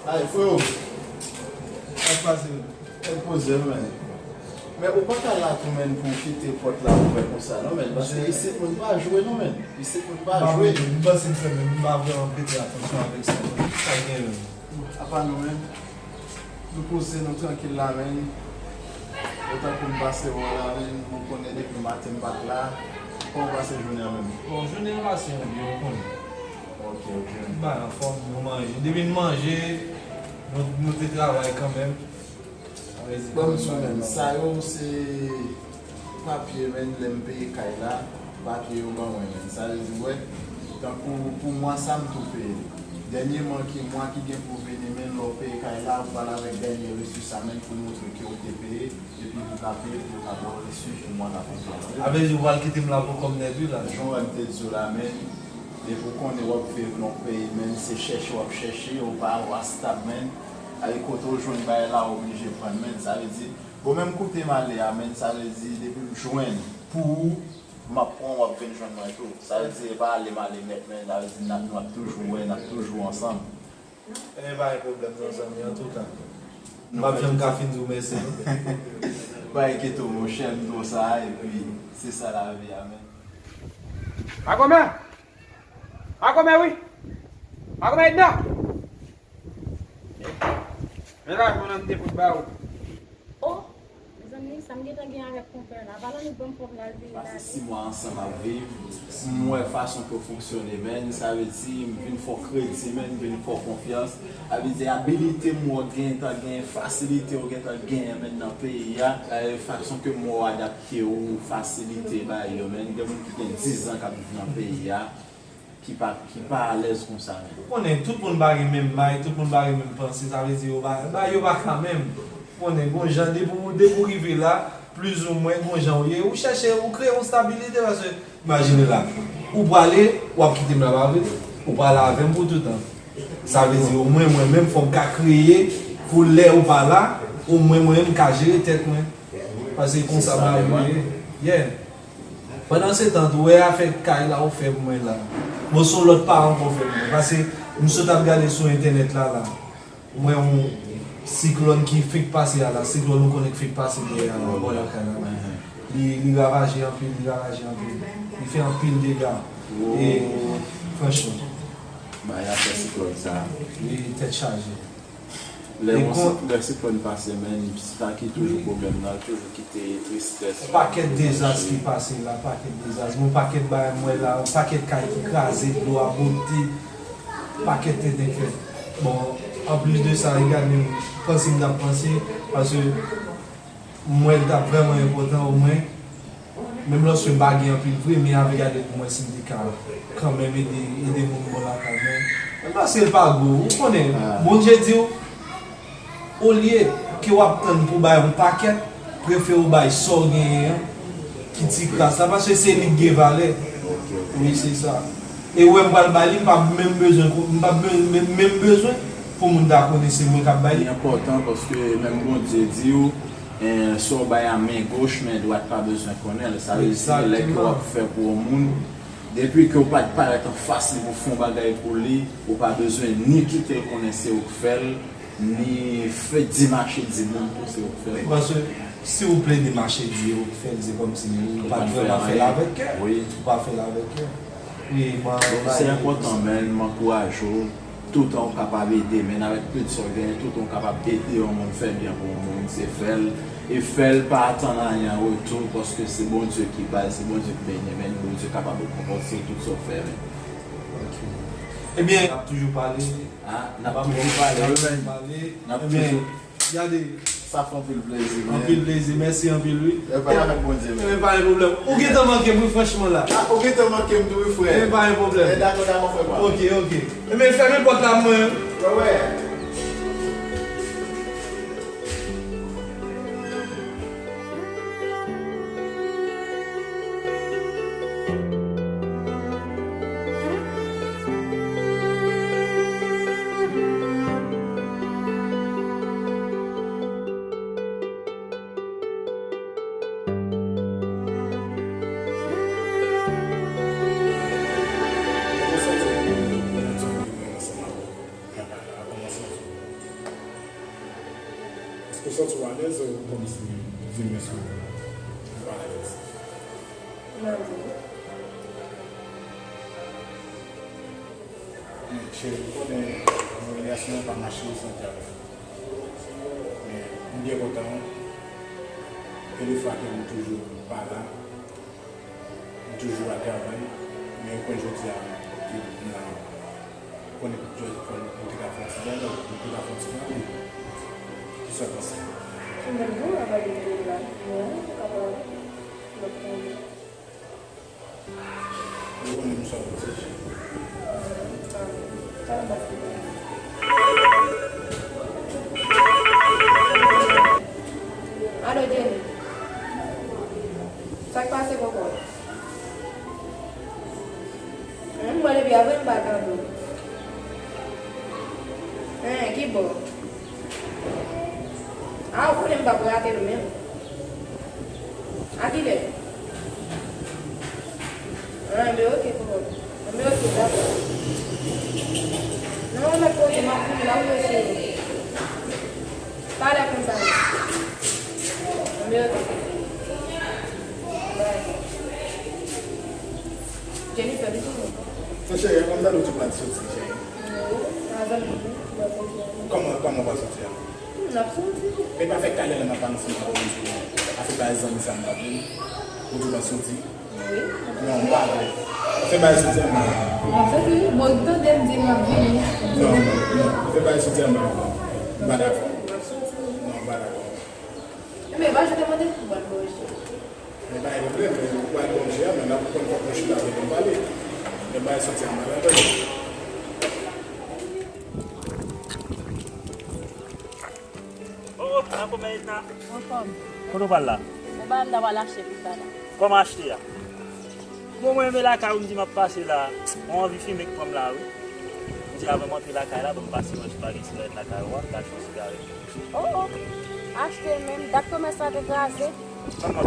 Ay, freo. Sa k pase? Kèk poze, men. Men ou pa ka la tou, men, pou w kite pòt la ouvè konsa, non, men. Paske isit moun pa jwe, non, men. Isit moun pa jwe. M panse m fè, men m pa vrèman prete atansyon avèk sa, non. Sa gen, men. Apa nou menm, nou poze nou trankil la, men. Otan pou m pase wè w la, men, nou konnen depi maten m pa t la. Kòman w pase jounen an menm? Bon, jounen an pase byen, ou konnen. Ok, ok. M bay anfòm, nou manje. Depi n manje, nou, nou te travay kanmenm. Sa vle di Ban m kanmenm di w, bagay menm, la. Sa yo se papye, men, lè m peye kay la, papye yo ban mwen, men. Sa vle di, wè, tankou pou mwa sa, m tou peye. Dènye mwa ki, mwa ki gen pou vini, men, lè w peye kay la, ou pral avèk dènye resi sa, men, pou l montre ke ou te peye. Epi pou ka peye, pou yo ka ba w resi pou mwa k ap vini an. Sa vle di ou pral kite m la pou kò m nèt wi la. Jan w wè m te di w la, men, depi w konnen w ap viv nan yon peyi, men, se chèche w ap chèche, ou pa, ou pa stab, men. Ay, kote w jwenn bagay la, ou oblije pran, men. Sa vle di, bon, menm kote m ale a, men, sa vle di, depi m jwenn pou ou, m ap pran, w ap vin jwenn mwen tou. Sa vle di, e pa ale m ale nèt, men, sa vle di, n ap, nou ap toujou wè, n ap toujou ansanm. Ebyen, pa gen pwoblèm, non, zanmi, antouka. M p ap janm ka fin di w mèsi, non. Pa enkyete w, monchè, m di w sa, epi se sa lavi a, men. Makomè! Makomè, wi! Makomè, Edna! Men la, mwen, m te fout ba ou. Oh, mezanmi, sa m gentan gen avèk konpè la. Valè nou ban m kòb la, l vini. Pase sis mwa ansanm ap viv. M wè fason ke w fonksyone, men. Sa vle di, m vin fè w kredi, men, m vin fè w konfyans. Sa vle di, abilite m wè w gentan gen, fasilite w gentan genyen, men, nan peyi a. E fason ke m wè w adapte w, fasilite bay yo, men. Gen moun ki gen diz an k ap viv nan peyi a. Ki pa, ki pa alèz konsa menm. Ou konnen, tout moun pa gen menm may, tout moun pa gen menm panse, sa vle di yo pa, bay yo pa ka menm. Ou konnen, gon jan, depi w, depi w rive la, plizoumwen, gon jan w ye, ou chèche, ou kreye yon stabilite, paske, imajine la, ou prale, w ap kite m la, pa vre? Ou prale avè m pou toutan. Sa vle di, omwen, mwen menm, fò m ka kreye, pou lè ou pa la, omwen, mwen menm, m ka jere tèt mwen. Paske konsa bagay yo ye. Yeah. Pandan se tan tou, wè afè kay la ou fè pou mwen la. Bon, se yon lòt pa ankò fè pou mwen. Paske m sot ap gade sou entènèt la, la. M wè yon siklòn ki fenk pase a la. Siklòn ou konnen ki fenk pase dèyè a la, bò lakay la. Li, li ravaje anpil, li ravaje anpil. Li fè anpil dega. E, franchman. Bay afè siklòn sa. Li tèt chaje. Lè yon si-, lè siklòn pase, men, sa ki toujou pwoblèm nan, toujou kite tristès. Pakèt dezas ki pase la, pakèt dezas. Yon pakèt bagay m wè la, yon pakèt kay ki kraze, dlo a bote, pakèt tenten k fèt. Bon, anplis de sa, e gade menm panse m t ap panse, paske m wè l t ap vrèman enpòtan, omwen, menm lòske m pa gen anpil vre, men avèk gade pou mwen si m te ka kanmenm ede, ede moun bò lakay mwen. Men paske l pa gwo, ou konnen, Bondye di w, olye ke w ap tann pou bay yon pakèt, prefere w bay sa w genyen an, ki ti kras la, paske se li k gen valè. Wi, se sa. E ou wè m pral bay li, m p ap menm bezwen, m p ap menm, menm, menm bezwen pou moun ta konnen se mwen k ap bay li. Li enpòtan paske menm Bondye di w, eh, sa w bay a men goch, men dwat pa bezwen konnen l. Sa vle di, lè ke w ap fè pou yon moun, depi ke w pa t parèt anfas li pou fè yon bagay pou li, ou pa bezwen ni kite l konnen se ou k fè l, ni fè di mache di moun pou se ou k fè l. Wi, paske si ou plede mache di ou k fè l, se kòmsi ou pa t vrèman fè l avèk kè. Ou pa fè l avèk kè. Wi, mwen, se enpòtan, men m ankouraje w. Toutan ou kapab ede, men avèk plis sa w genyen, toutan ou kapab ede yon moun, fè byen pou yon moun, se fè l. E fè l, pa atann anyen an retou, paske se Bondye ki bay, se Bondye ki beni, men Bondye kapab rekonpanse w tout sa w fè, men. Ok. Ebyen, n ap toujou pale. Ah, n ap toujou pale, wi, men. N ap toujou. Gade. Sa fè anpil plezi, men. Anpil plezi, mèsi anpil, wi. Ebyen, pa gen pwoblèm. Ou gentan manke m, wi, franchman, la. Ah, ou gentan manke m tou, wi, frè. Ebyen, pa gen pwoblèm. Ebyen, dakò, dakò, frè pa m. Ok, ok. Ebyen, fèmen pòt la pou mwen. Wè, wè. Ou konn di m, di m si w alèz. Mwen di. Men, cheri, ou konnen, relasyon an pa mache san travay. Men, m byen kontan, wi. Ke defwa ke m toujou pa la, m toujou al travay, men ou konn jodi a, ke m la, ou konnen jodi fò nou te ka fè yon ti dèyè, nou te ka fè yon ti dèyè. Kisa w panse? Ou menm tou, w ap al ekri la. Mwen, ou kapab, lòt konnen. Ou konnen m sa w di. Alo, Jenny. Sa k pase kòkò? Humm, mwen depi avan m pa tande w. Hen, ki bò? A, ou konnen m p ap rate l menm. A kilè? A, enben oke, kòkò. Enben oke, dakò. Non, ou mèt poze, m ap vini la, ou mesye. Talè konsa. Enben oke. Bye. Jennifer, li tounen. Monchè, ann tande w di w pral soti, cheri. Wi, a zanmi m, wi, m pral soti a. Kòman, kòman w pral soti a? Hmm, n ap soti. Men pa fè kalè la nan pa ansanm avè w, afè bay zanmi sa m pa vle. Ou di w pral soti? Wi. Non, m pa vle. Afè bay soti a, m pa vle. M ap soti, wi. Bon, tande m di m ap vini. Non, non, non. Afè bay soti a, m pa vle. M pa dakò. M ap soti. Non, m pa dakò. Enben, ba, je te mande pou w al manje. Men pa gen pwoblèm, men ou pral manje a, men n ap konn fòk mwen chita avè nou pale. Men bay soti a mal, tande. Oh, oh, makomè Edna. Anfòm. Kote w pral la? Mwen pa m ta pral achte pi ba la. Kòman achte a? Bon, mwen menm lakay ou m di m ap pase la. Mwen anvi fimen k pran m la, wi. M di avan m antre lakay la, ban m pase wè si pa gen sigarèt lakay ou a, m ta achte yon sigarèt. Oh, oh. Achte menm. Dat komès la te kraze. Kòman,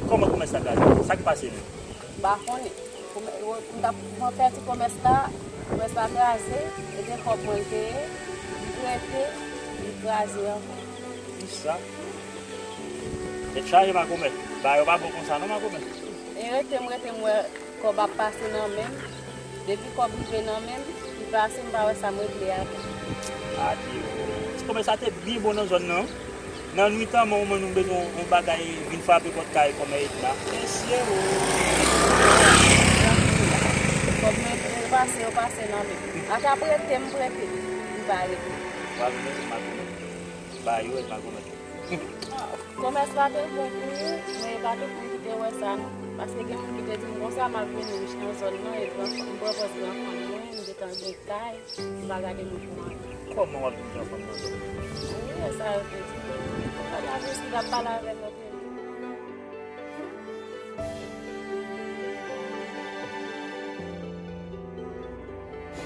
kòman komès la kraze? Sa k pase menm? M pa konnen. Kòmè-, yo, m t ap, m ap fè ti komès la, komès la kraze, e gen kòb mwen l te ye, m prete, li kraze ankò. Kisa? Tèt chaje makomè. Bagay yo pa bon konsa non makomè. E rete m rete m wè kòb ap pase nan men m. Depi kòb rive nan men m, li pase, m pa wè sa m regle avè l. Adye o. Ti komès la te byen bon nan zòn nan. Nan nwit an, mwen, mwen, nou bezwen yon bagay vin frape pòt kay kòmè Edna. Mesye o. Kòb mwen, yo pase, yo pase nan men m. Ata prete m prete, m pa regle. W ap jwenn makomè. Ba yo, makomè. Komès la te bon tou, men e pa tout moun ki te wè sa non. Paske gen moun ki te di m konsa m ap vin rich nan zòn nan, e gran fanm, m pran pòz gran fanm mwen, m gentan gen kay, m pa gade moun pou mwen. Kòman w ap vin gran fanm nan zòn nan? Wi, e sa yo te di m. Gade avè si l ap pale avè m, yo te di.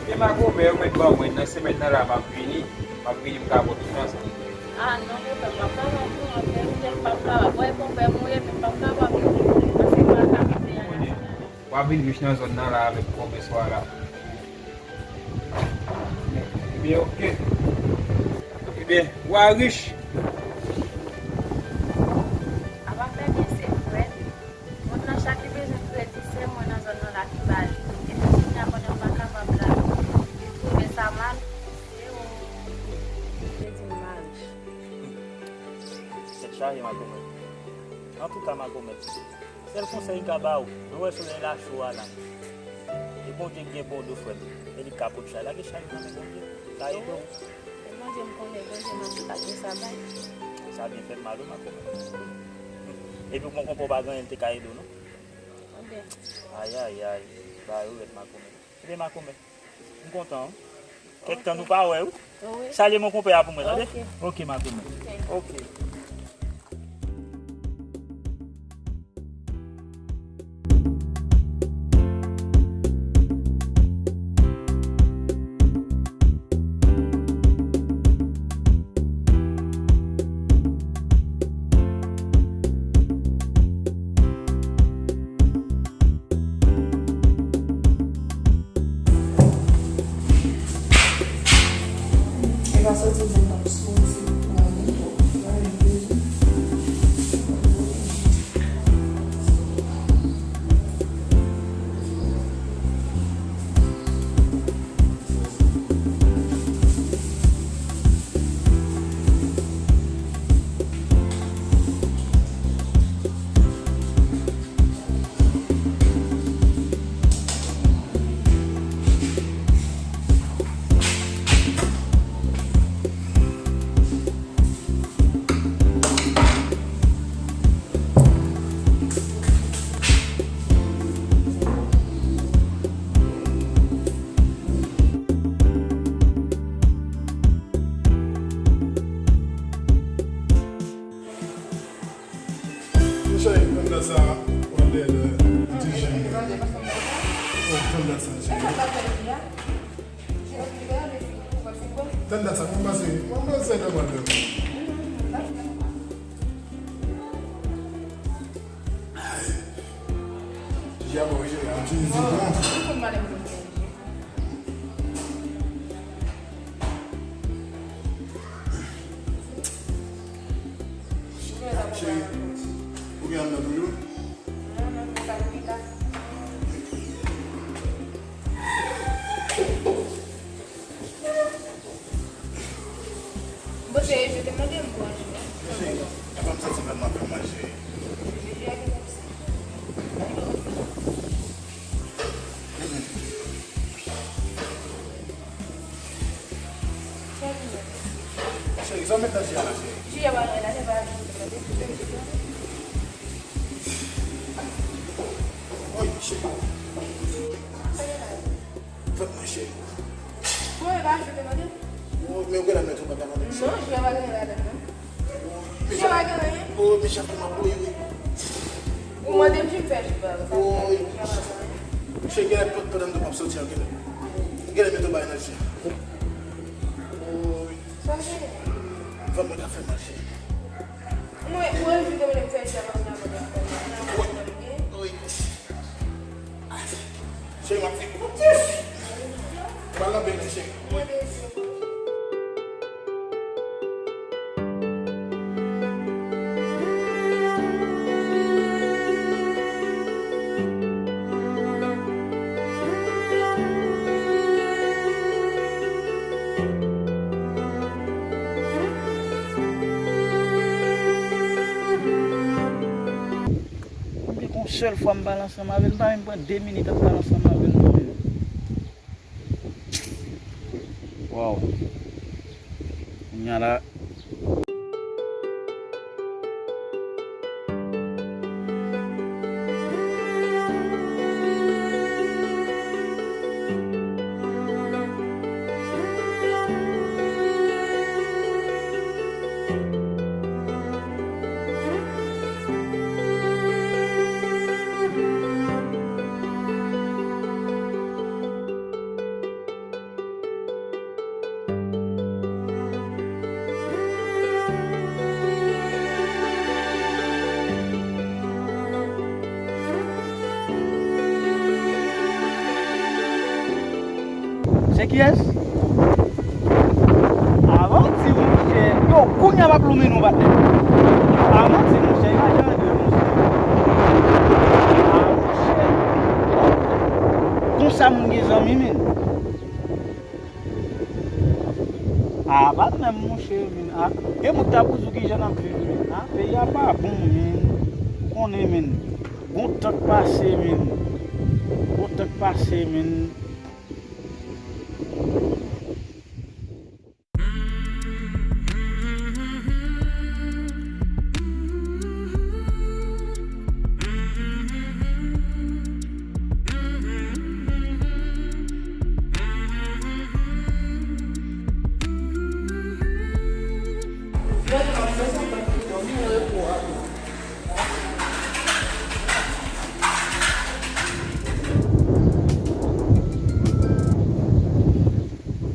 Ebyen makomè, ou mèt ban mwen, nan semèn nan la m ap vini, m ap vini m ka ba w tout ansanm. A non, konpè, m p ap kapab non, an verite, m p ap kapab. Wè, konpè, m wi, men m p ap kapab non, paske m pa ka viv la. W ap vin rich nan zòn nan la avèk komès ou a la. Ebyen, oke. Ebyen, w a rich. Apa fè byen se frè. Moun nan chak ki bezwen kredi, se mwen nan zòn nan la ki ba li. Epi kounye a pandan m pa kapab la, li twouve sa mal. Se ou ki te di m m a rich. Tèt chaje, makomè. Antouka, makomè, sèl konsèy m ka ba ou, nou wè solèy la cho a la. E Bondye k gen bon do, frè m. E li k ka pot chay. Lage chay nan men Bondye. L ka ede w. E Bondye m konnen, Bondye m ap di pa gen sa bay. Sa byen fèt mal wi, makomè. Epi w konprann konpè w pa gen anyen l te ka ede w non. Ebyen. Ayayay. Bagay yo rèd, makomè. Ebyen, makomè, m kontan wi. Kèk tan nou pa wè wi. Wi. Salye mon konpè a pou mwen, tande? Oke. Oke, makomè. Oke. Oke. E pa soti byen nan soti nan li. Cheri, tann dat sa, w ap dèyè de ti jen. Oh, tann dat sa, cheri. Tann dat sa, mwen pase, mwen pase nan mwen. Ay. Ti jen, bon, cheri, yon ti sitwon. Cheri, ou gen anndan toujou? Bon, se je te mande m pou manje. Cheri, apa m santi m ap fè manje? Cheri, sa w met nan ji a la, cheri? Ji a pa gen la, se pa ji. Oy, cheri. Fèt mwen, cheri. Bon, e pa ji w te mande? Oh, men ou genlè mete ou pa ta mande m. Non, ji a pa gen ladan, non. Ji a pa gen anyen. Oh, men chak fwa m ap bouyi, wi. Ou mande m si m fè ji pa. Oh, wi. Ji a pa gen anyen. Cheri, genlè pandan m ap soti an, genlè. Genlè mete ou bay nan ji a. Oh, wi. Sa se. Fè mwen ka fè mal, cheri. Mwen, mwen, ou te mande m fè ji a paske nan mwen te fè. Wi. Wi. Cheri, m ap fè. Pral nan beny, cheri. Mwen gen yon sèl fwa m pale ansanm avè l, m pa menm pran de minit ap pale ansanm avè l, non, men. Waw. Kounya la. Se kiyès? Avanti, monchè. Yo, kounya m ap lonmen nou, patnè. Avanti, monchè, imajine de, monchè. Ah, monchè. Konsa moun gen zanmi, men. Ah, pa menm, monchè, men. Ah, e moun ta pou di w kijan n ap viv, men. Ah, peyi a pa bon, men. Ou konnen, men. Gon tan k pase, men. Gon tan k pase, men.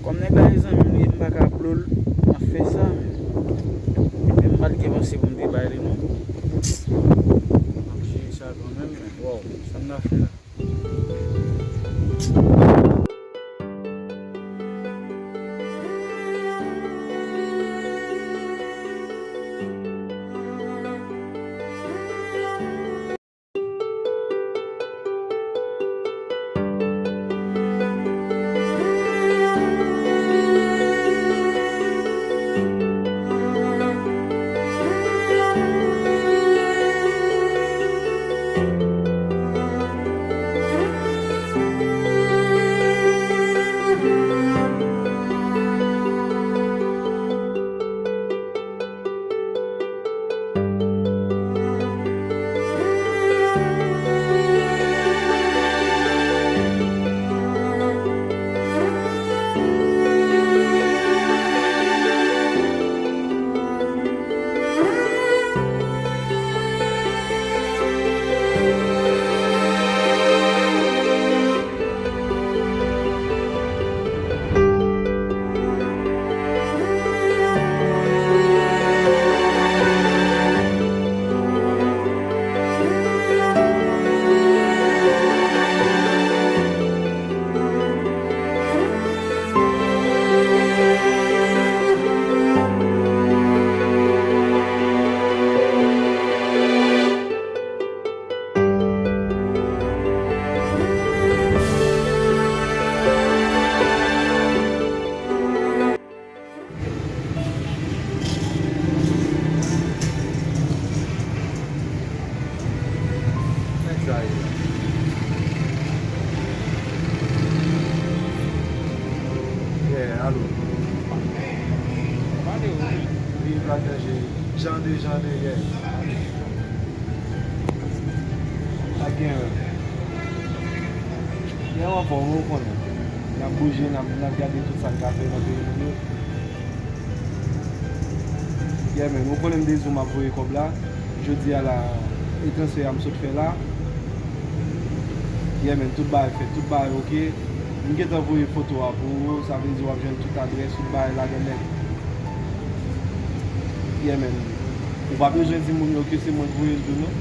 Kòm nèg la e zanmi m li ye, m pa ka blow l, m ap fè sa, men, men m pa t gen panse pou m te bay li, non. M ap jere sa kanmenm, men, waw, sa m ta fè la? Tande, yeah. Pa gen, yeah, w anfòm, ou konnen. N ap bouje, n ap, n ap gade tout sa n ka fè nan peyi nou yo. Yeah, men, ou konnen m de Zoom ap voye kòb la. Jodi a la, e transfè a m sot fè la. Yeah, men, tout bagay fèt, tout bagay oke. M gentan voye foto a pou ou, sa vle di w ap jwenn tout adrès, tout bagay ladan nèt. Yeah, men. Ou pa bezwen di moun yo ke se mwen k voye l tou, non.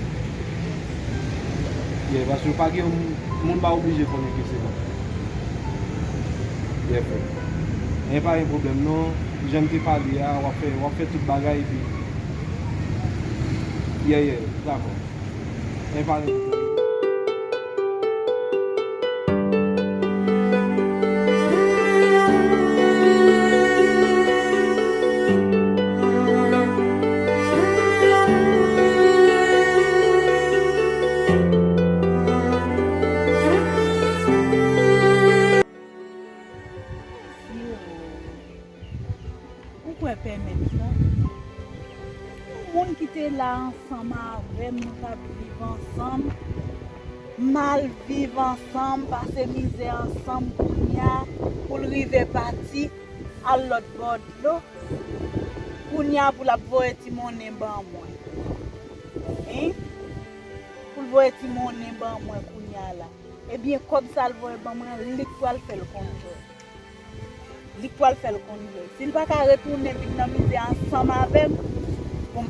Yeah, paske pa gen moun, moun pa oblije konnen ke se mwen. Yeah, frè. Men pa gen pwoblèm, non. Jan n te pale a, w ap fè, w ap fè tout bagay, epi. Yeah, yeah, dakò. Men pa gen pwoblèm. Ou kwè pèmèt sa? Yon moun ki te la ansanm avè m, nou t ap viv ansanm, m al viv ansanm, pase mizè ansanm, kounye a, pou l rive pati, al lòt bò dlo, kounye a, pou l ap voye ti monnen ban mwen. Hein? Pou l voye ti monnen ban mwen kounye a la. Ebyen, kòb sa l voye ban mwen an, li k pral fè l konn jwèt. Li k pral fè l konn jwèt. Si l pa ka retounen vin nan mizè ansanm avè m, bon,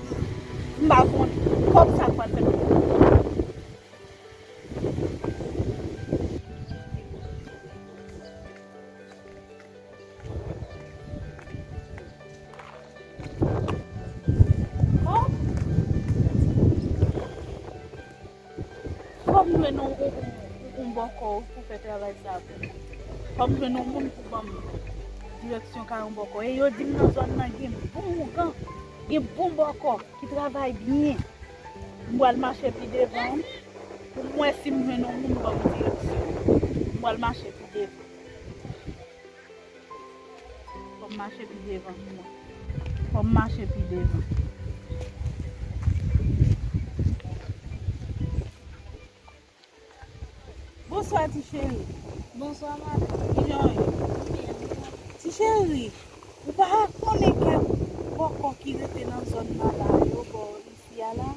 m pa konnen. Kòb sa k pral fè l konn jwèt. Bon. Fò m jwenn yon, yon, yon, yon bòkò pou fè travay sa pou mwen. Fò m jwenn yon moun pou ban m direksyon kay yon bòkò. E yo di m nan zòn nan gen bon ougan, gen bon bòkò ki travay byen. M pral mache pi devan pou m wè si m jwenn yon moun ban m direksyon. M pral mache pi devan. Fò m mache pi devan pou mwen. Fò m mache pi devan. Bonswa, ti cheri. Bonswa, madanm. Kijan w ye? Byen, wi, madanm. Ti cheri, ou pa konnen kèk bòkò ki rete nan zòn nan la yo, bò isi a la?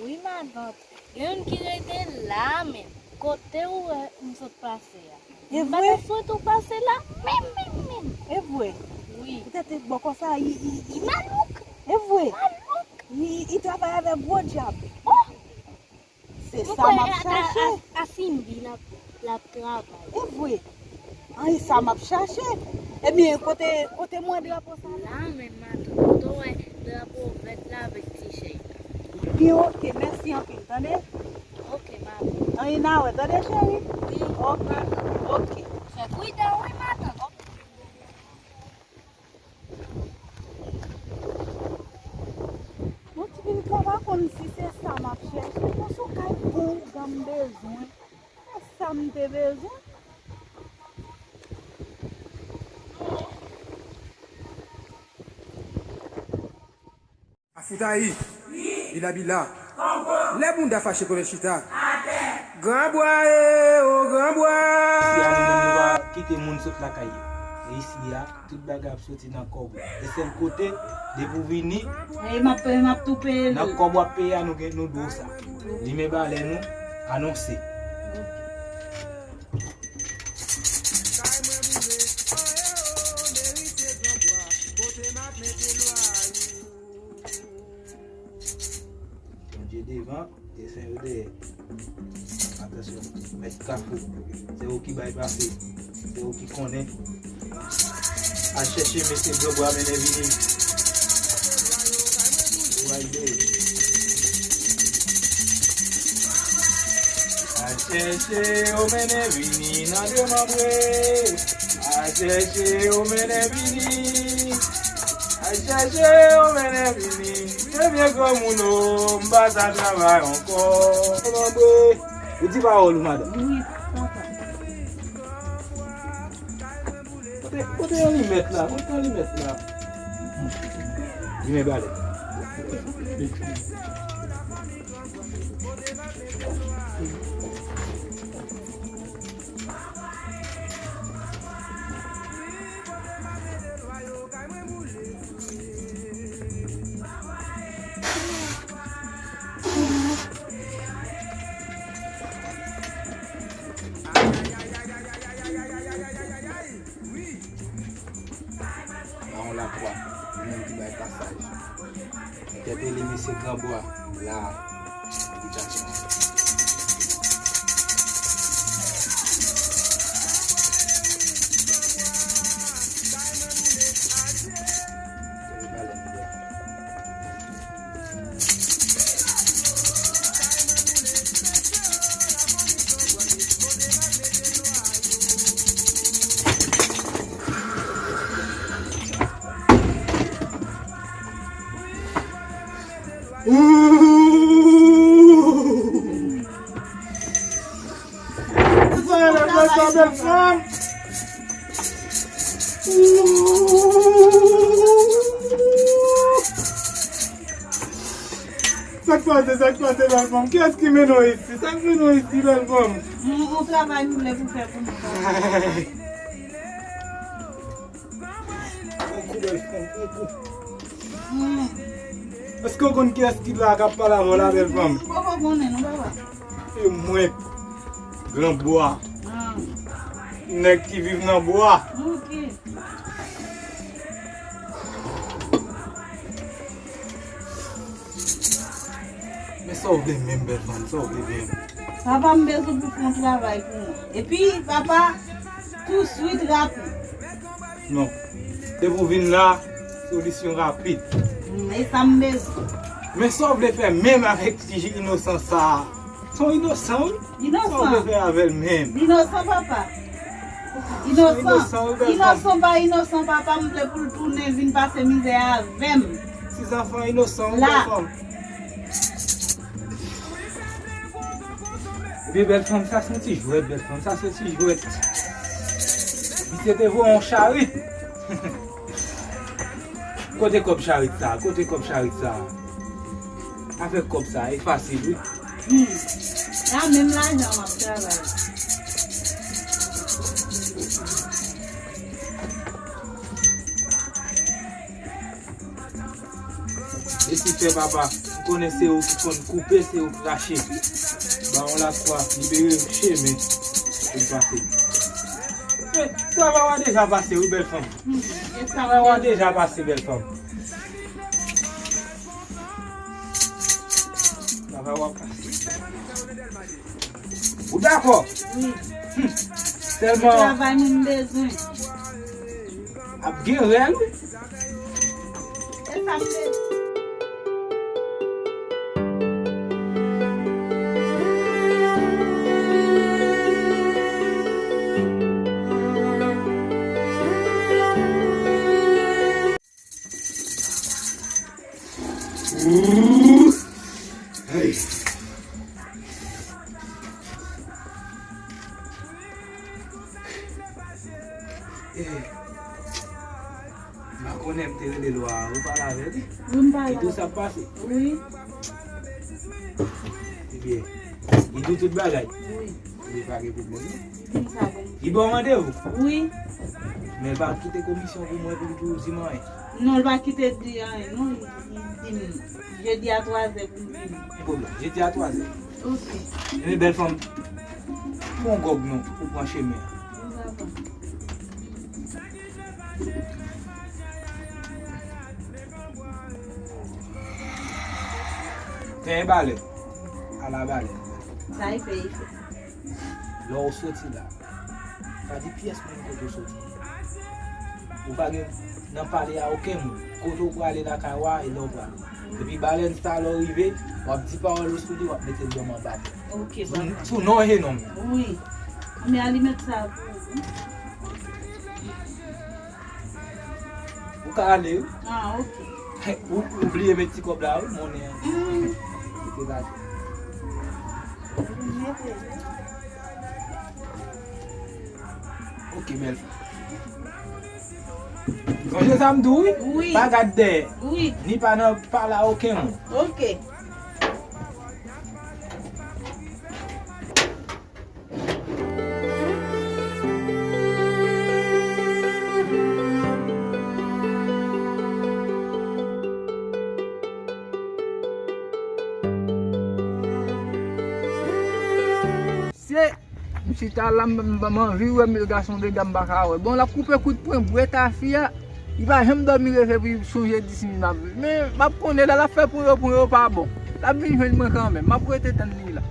Wi, matant. Gen youn ki rete la menm, kote ou wè m sot pase a. E vre? M pa ta swete w pase la menm, menm, menm. E vre? Wi. Poutèt bòkò sa, i, i, i malouk. E vre? Malouk. I, i travay avèk gwo dyab. Oh! Se sa m ap chache. A, a, a Simbi l ap, l ap travay. E vre? An, e sa m ap chache. Ebyen, kote, kote mwen drapo sa la? La menm, matant. Kote w wè drapo vèt la avèk ti chèy la? Byen, oke, mèsi anpil, tande? Oke, matant. An, e n a wè, tande, cheri? Wi. Oke, oke. Fè pridan, wi, matant. Bon, ti pitit la, pa konn si se sa m ap chèche. Bon, se yon kay bon ougan m bezwen. Se sa m te bezwen. Afoutayi, bila bila. Lè bounda fache kole chita. Granbwa e o granbwa. Isi a nou menm nou pa kite moun sot lakay yo. E isi a, tout bagay ap soti nan kòb ou. E sèl kote, depi w vini, e m ap, e m ap tou peye l. Nan kòb w ap peye a, nou gen, nou dwe w sa. Limen balè nou, anonse. Bondye devan, desen yo dèyè. Atansyon, mèt kafou, se ou ki bay pase, se ou ki konnen. Al chèche mesye granbwa mennen vini. Al chèche yo mennen vini nan demanbre. Al chèche yo mennen vini. Al chèche yo mennen vini. Se vye granmoun o, m pa sa travay ankò. Demanbre. Ou di pawòl ou, madanm. Wi, papa. Kote, kote yon limèt la? Kote yon limèt la? Limen balè. Bawon Lakwa, li menm ki bay pasaj. Entèpele mesye Granbwa la a. Li chache. Ooh! Sa e la, sa, sa, bèl fanm. Sa k pase, sa k pase, bèl fanm? Kiyès ki mennen w isi? Sa k mennen w isi, bèl fanm? Yon, yon travay nou vle pou fè pou nou. Ay. Tankou bèl fanm, tankou. Hmm. Èske w konn kiyès ki la k ap pale avè w la, bèl fanm? M poko konnen, non, papa. Se mwen, Granbwa. Ah. Nèg ki viv nan bwa. Ok. Men sa w vle menm, bèl fanm, sa w vle menm? Papa, m bezwen pou fè yon travay pou mwen. Epi, papa, touswit, rapid. Non. Depi w vin la, solisyon rapid. Mm, e sa m bezwen. Men sa w vle fè menm avèk ti inosan sa a? Se yon inosan, wi. Inosan. Sa w vle fè avè l menm? Inosan, papa. Inosan. Inosan, wi, bèl fanm. Inosan pa inosan, papa, m vle pou l tounen vin pase mizè avè m. Ti zanfan inosan, wi, bèl fanm. Ebyen, bèl fanm, sa se yon ti jwèt, bèl fanm, sa se yon ti jwèt. Misye te voye yon charit. Kote kòb charit sa? Kote kòb charit sa? Avèk kòb sa, e fasil, wi. Hmm. La menm lajan m ap travay. Epi fè papa, m konnen se ou ki konn koupe, se ou ki rache. Bawon Lakwa, libere m chemen pou m pase. Eh, travay w a deja pase, wi, bèl fanm. Hmm, e sa. Travay w a deja pase, bèl fanm. Travay w a pase. Ou dakò? Wi. Hmm. Sèlman. Travay moun bezwen. Ap gen rèl, wi. E sa m bezwen. Hey. Eh, m pa konnen m te rele lwa a, ou pale avè li? Wi, m pale avè li. Li di w sa k pase? Wi. Ebyen, li di w tout bagay? Wi. Li pa gen pwoblèm, non? Li di m sa pou m fè. Li ba w randevou? Wi. Men l pa kite komisyon pou mwen pou l di w di m anyen? Non, l pa kite di anyen, non. Li, li di m jedi a twazè pou m vini. Gen pwoblèm. Jedi a twazè. Ok. Ebyen, bèl fanm, pran gòg nou pou pran chemen an. Wi, papa. Genyen balè. Ala balè. Sa e fè, e fè. Lè w soti la, pa di pyès moun kote w soti. Ou pa gen nan pale a okenn moun. Kote w prale lakay w a, e lè w prale. Epi balèn sa, lè w rive, w ap di pawòl ou sou li, w ap mete l nan men bab. Ok, sou, papa. Sou non e non m. Wi. Men alimèt sa pou ou. Ou ka ale, wi. Ah, ok. Ou, ou bliye met ti kòb la, wi, monnen an. Mm. Kite la. Ok, bèl fanm. Sonje sa m di w wi. Wi. Pa gad dèyè. Wi. Ni pa nan pale a okenn moun. Ok. Se M chita la, m, m, m anvi wè, men gason de gam pa ka wè. Bon, l ap koupe kout pwen, bwè tafi a. Li pa janm dòmi reve pou li sonje di si m ap viv. Men, m ap konnen lè l ap fè pwen yo, pwen yo pa bon. L ap vin jwenn mwen kanmenm. M ap rete tann li la.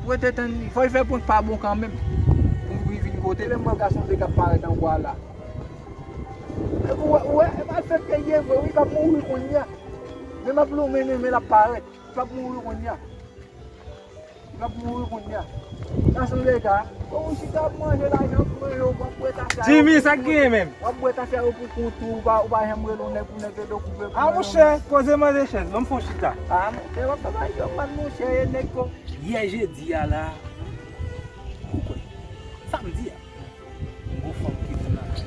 Rete tann li. Fò l fè pwen k pa bon kanmenm. Pou li vin kote. Lè m wè gason de gam parèt anba la. Ou wè, ou wè, e malfektè ye vre, wi, l ap mouri kounye a. Men m ap lonmen, men l ap parèt. L ap mouri kounye a. L ap mouri kounye a. Gason de gam, bon, ou chita ap manje lajan pou manje, w ap bwè tafi a. Jimmy, sa k genyen menm? W ap bwè tafi a yo pou kont ou, ou pa, ou pa janm rele yon nèg pou nèg ede w koupe. A, monchè, koze manje chèz, ban m fè yon chita. A, monchè, w ap fè bagay yo mal, monchè, e nèg ko. Yè jedi a la, ou kwè, samdi a, m gon fanm ki vin nan kay.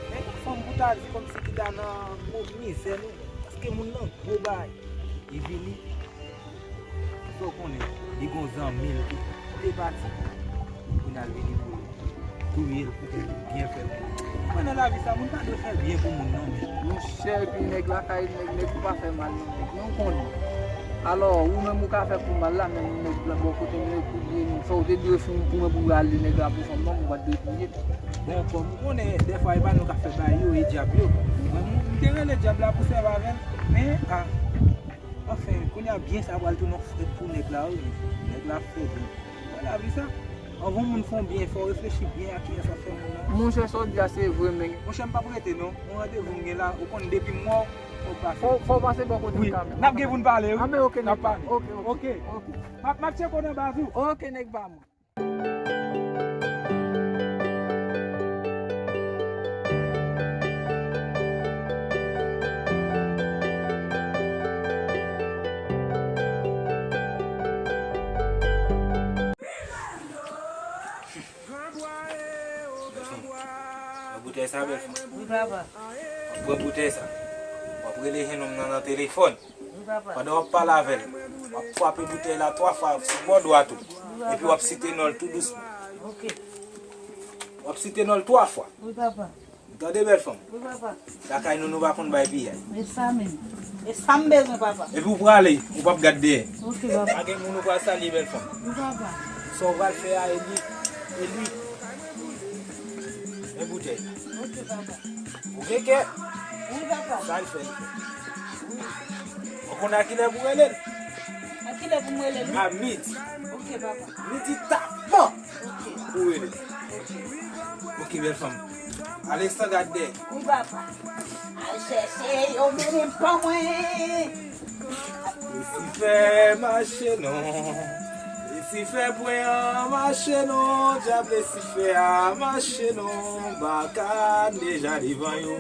Men gon fanm pou ta di kòmsi ki ta nan gwo mizè nou, paske moun nan gwo bagay. Li vini, fò w konnen, li gon zanmi l ki te pati. Pou n al vini pou touye l, pou ke l byen fè l. Mwen nan lavi sa, moun pa dwe fè byen pou moun non, men. Monchè, epi nèg lakay, nèg, nèg ou pa fè mal non, nèg, men ou konnen. Alò, ou menm ou ka fè pou mal la, men nèg blan bò kote m yo, touye m, sa w te dwe fè pou mwen pou m rale nèg la pou fanm non, ou pa t dwe touye l. Bon, kòm ou konnen, dèfwa e pa nou k ap fè bagay yo, e dyab yo. Mwen, m te rele dyab la pou sèvi avè l, men, a, anfen, kounye a byen sa pral tounen yon frèt pou nèg la, wi. Nèg la ap fè byen. Wè lavi sa. Anvan moun fè yon byen, fò w reflechi byen a kiyès w ap fè moun nan. Monchè, sa w di a se vre, men. Monchè, m p ap rete non. Yon randevou m gen la, ou konn depi m wè w, fò w pase. Fò, fò w pase bò kote m kanmenm. Wi, n ap gen pou n pale, wi. A, men ok, n ap pale. Ok, ok, ok. M ap, m ap tcheke w nan baz ou. Ok, nèg pa mwen. Wè boutèy sa, bèl fanm? Wi, papa. W ap pran boutèy sa. W ap rele jennonm nan nan telefòn. Wi, papa. Pandan w ap pale avè l, w ap frape boutèy la twa fwa sou bò dwat ou. Wi, papa. Epi w ap site non l tou dousman. Ok. W ap site non l twa fwa. Wi, papa. Ou tande, bèl fanm? Wi, papa. Lakay nou, nou pa konn bay piyay. E sa menm. E sa m bezwen, papa. Epi w prale, ou p ap gad dèyè. Ok, papa. Pa gen moun ou pral salye, bèl fanm. Wi, papa. Sa w pral fè a, e li, e li. Men boutèy la. Ok, papa. Ou gen kè? Wi, papa. Sa l fè, l fè. Wi. Ou konn a kilè pou rele l? A kilè pou m rele l? A midi. Ok, papa. Midi tapan. Ok. Pou rele l. Ok. Ok, bèl fanm. Ale san gad dèyè. Wi, papa. Al chèche yo mennen ban mwen. Lisifè mache non. Lisifè pwen an mache non. Dyab Lisifè a mache non. Baka deja devan yo.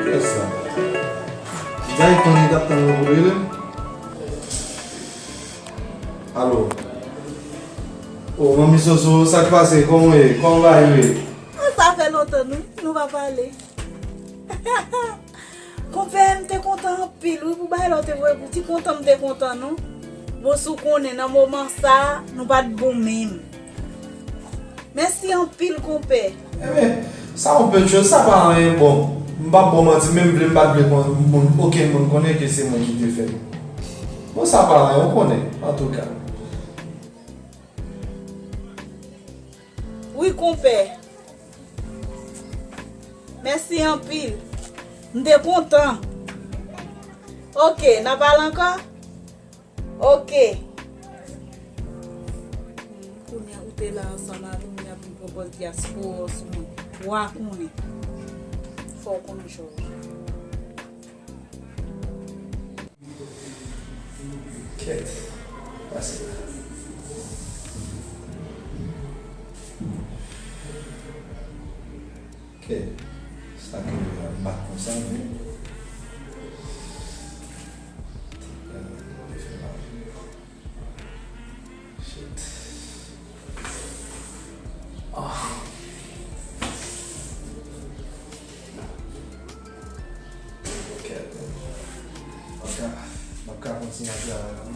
Kiyès sa? Zay konnen t ap tann mwen pou l rele m. Alo. O, manmi Soso, sa k pase? Kòman w ye? Kòman bagay yo ye? Ah, sa fè lontan nou, nou pa pale. Konpè, m te kontan anpil, wi, pou bagay la w te voye pou ti kontan m te kontan, non. Bon, si w konnen, nan moman sa, nou pa t bon menm. Mèsi anpil, konpè. Enben, sa yon pèt choz, sa pa anyen. Bon, m p ap ba w manti, menm vle m pa t vle kon, moun, okenn moun konnen ke se mwen ki te fè l. Bon, sa pa anyen, ou konnen, antouka. Wi, konpè. Mèsi anpil. M te kontan. Ok, n a pale ankò? Ok. Kounye a ou te la ansanm avè m, y ap vin pran pòz dyaspora sou mwen. Wa konnen. Fò w konnen choz. Kèt, pase la. Ok. Sa ke ap bat konsa, men. Shit. Ah. Ok. M ap ka, m ap ka kontinye ap travay la.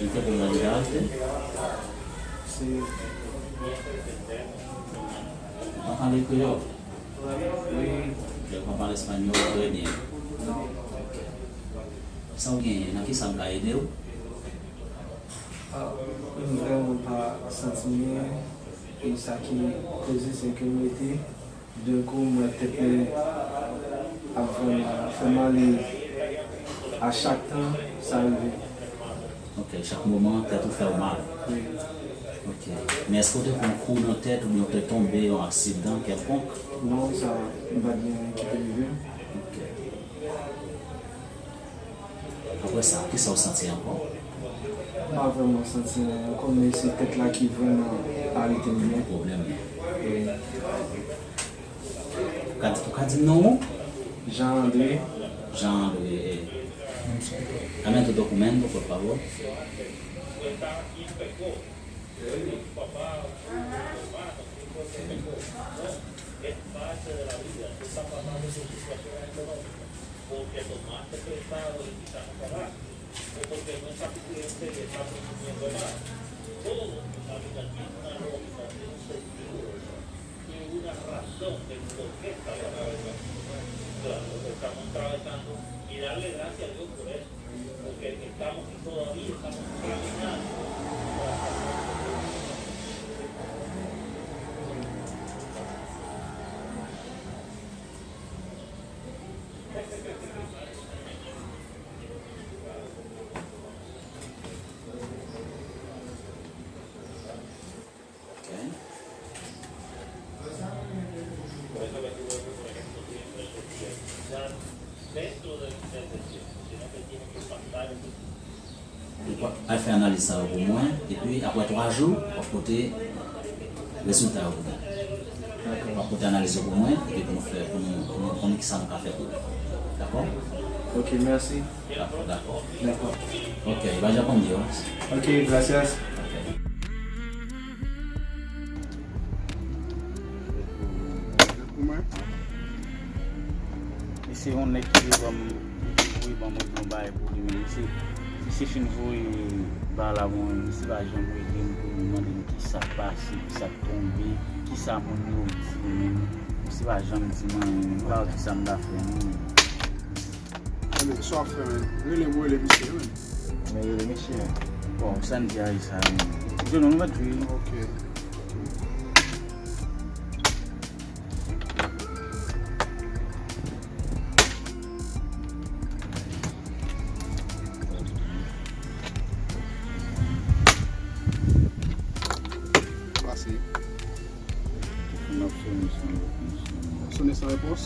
Li te pou mwen achte. Si. Ou pa pale kreyòl? Wi. Ok, ou pa pale espanyòl trè byen. Non. Ok. Sa w genyen, nan kisa m ka ede w? Ah, m vrèman pa santi byen. E sa ki koze, se ke m rete, d'un coup, m wè tèt mwen ap vrèman fè mal e a chak tan, sa rive. Ok, chak moman, tèt ou fè w mal. Wi. Ok. Men èske w te pran kou nan tèt oubyen w te tonbe, yon aksidan kèlkonk? Non, sa, m pa t gen anyen ki te rive m. Ok. Apre sa, kisa w santi ankò? M pa vrèman santi anyen ankò, men se tèt la ki vrèman pa rete m byen. Pwoblèm nan. Wi. Ou ka di, ou ka di non ou? Jean André. Jean André, eh. Lamento documento, por favor. Ok. Ok. Ou va al fè analiz sa yo pou mwen, epi apre twa jou, w ap pote rezilta yo pou mwen. Dakò. W ap pote analiz yo pou mwen, epi pou nou fè, pou nou, pou nou konnen kisa nou ka fè pou ou. Dakò? Ok, mèsi. Dakò, dakò. Dakò. Ok, va ya conmigo. Ok, gracias. Ok. Misye yon nèg ki te ban m, li te voye ban mwen yon bagay pou li, men misye, misye fin voye bagay la ban mwen, misye pa janm rele m pou li mande m kisa k pase, kisa k tonbe, kisa moun yo di, men misye pa janm di m anyen, men m pa wè kisa m ta fè, non. Anben, sa w ap fè, men? Rele m, rele misye, men. Men rele misye. Bon, sa n di a, sa, men. Ou jwenn nou mèt jwe. Ok. Pase. Telefòn ap sonnen san repons. Sonnen san repons?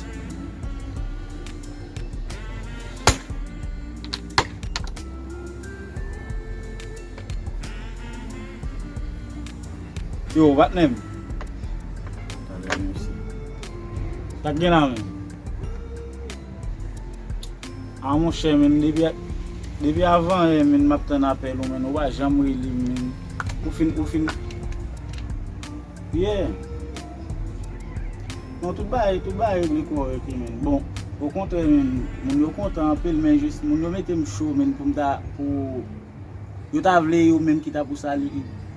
Yo, patnè m. Talè nou isi. Sa k gen la menm? A monchè, men, depi, depi avan yè, men, m ap tann apèl ou, men, ou pa janm rele m, men. Ou fin, ou fin. Yeah. Non, tout bagay, tout bagay regle kòrèk, men. Bon, okontrè, men, moun yo kontan anpil, men jis, moun yo mete m cho, men, pou m ta, pou, yo ta vle yo menm ki ta pou sali,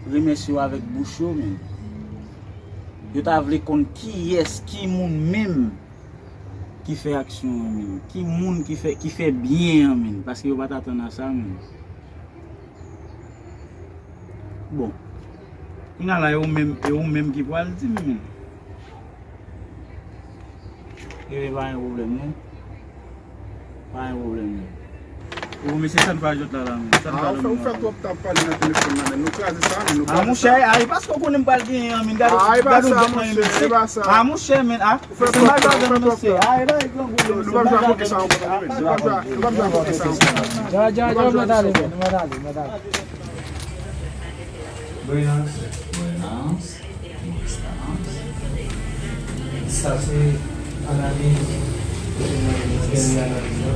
remèsye yo avèk bouch yo, men. Yo ta vle konn kiyès, ki moun menm ki fè aksyon an, men. Ki moun ki fè, ki fè byen an, men. Paske yo pa t atann a sa, men. Bon. Kounye a la, e ou menm, e ou menm ki pral di m, men. E pa gen pwoblèm, non. Pa gen pwoblèm, non. Bon, mesye, sa n fè jòt la, la, men. Sa n fè jòt la. Ou fè twòp tan ap pale nan telefòn nan, men. Nou kraze sa, men nou kraze sa. Ah, monchè, ah, e paske w konnen m pral genyen an, men. Gade, gade yon jòt nan mesye. Ah, monchè, men, ah. Ou fè twòp tan, ou fè twòp tan. Nou p ap jwe ak koke sa ankò, tande, men. Nou p ap jwe, nou p ap jwe ak koke sa ankò. Dja, dja, dja, nou mèt ale, men, nou mèt ale, nou mèt ale. Brilliance. Brilliance. Sa se analiz, dènye analiz la.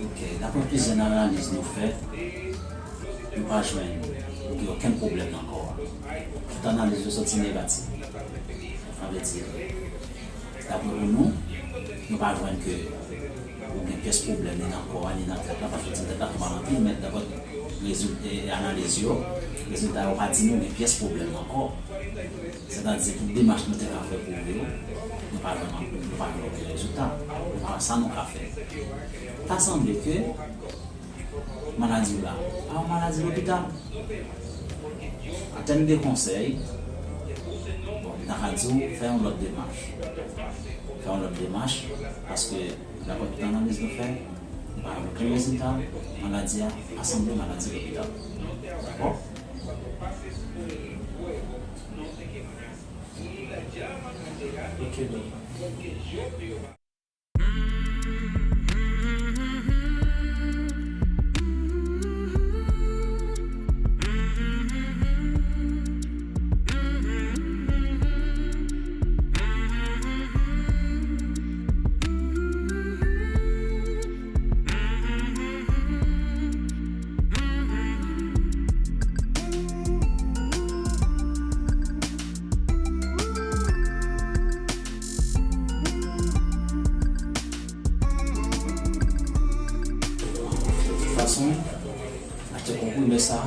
Ok, daprè plizyè analiz nou fè, nou pa jwenn, ok, okenn pwoblèm nan kò a. Tout analiz yo soti negatif. Sa vle di, daprè pou nou, nou pa jwenn ke ou gen pyès pwoblèm ni nan kò a, ni nan tèt la, paske w di tèt la fè mal anpil, men daprè rezil-, e, analiz yo, rezilta yo pa di nou gen pyès pwoblèm nan kò. Sètadi, tout demach nou te ka fè pou yo, nou pa jwenn, nou pa jwenn okenn rezilta. Nou pa wè sa nou ka fè. Ta sanble ke maladi w la, pa yon maladi lopital. An tèm de konsèy, bon, m ta ka di w, fè yon lòt demach. Fè yon lòt demach, paske, daprè tout analiz nou fè, nou pa wè okenn rezilta, maladi a pa sanble maladi lopital. Dakò? Ok, doktè. Fason, achte konprime sa,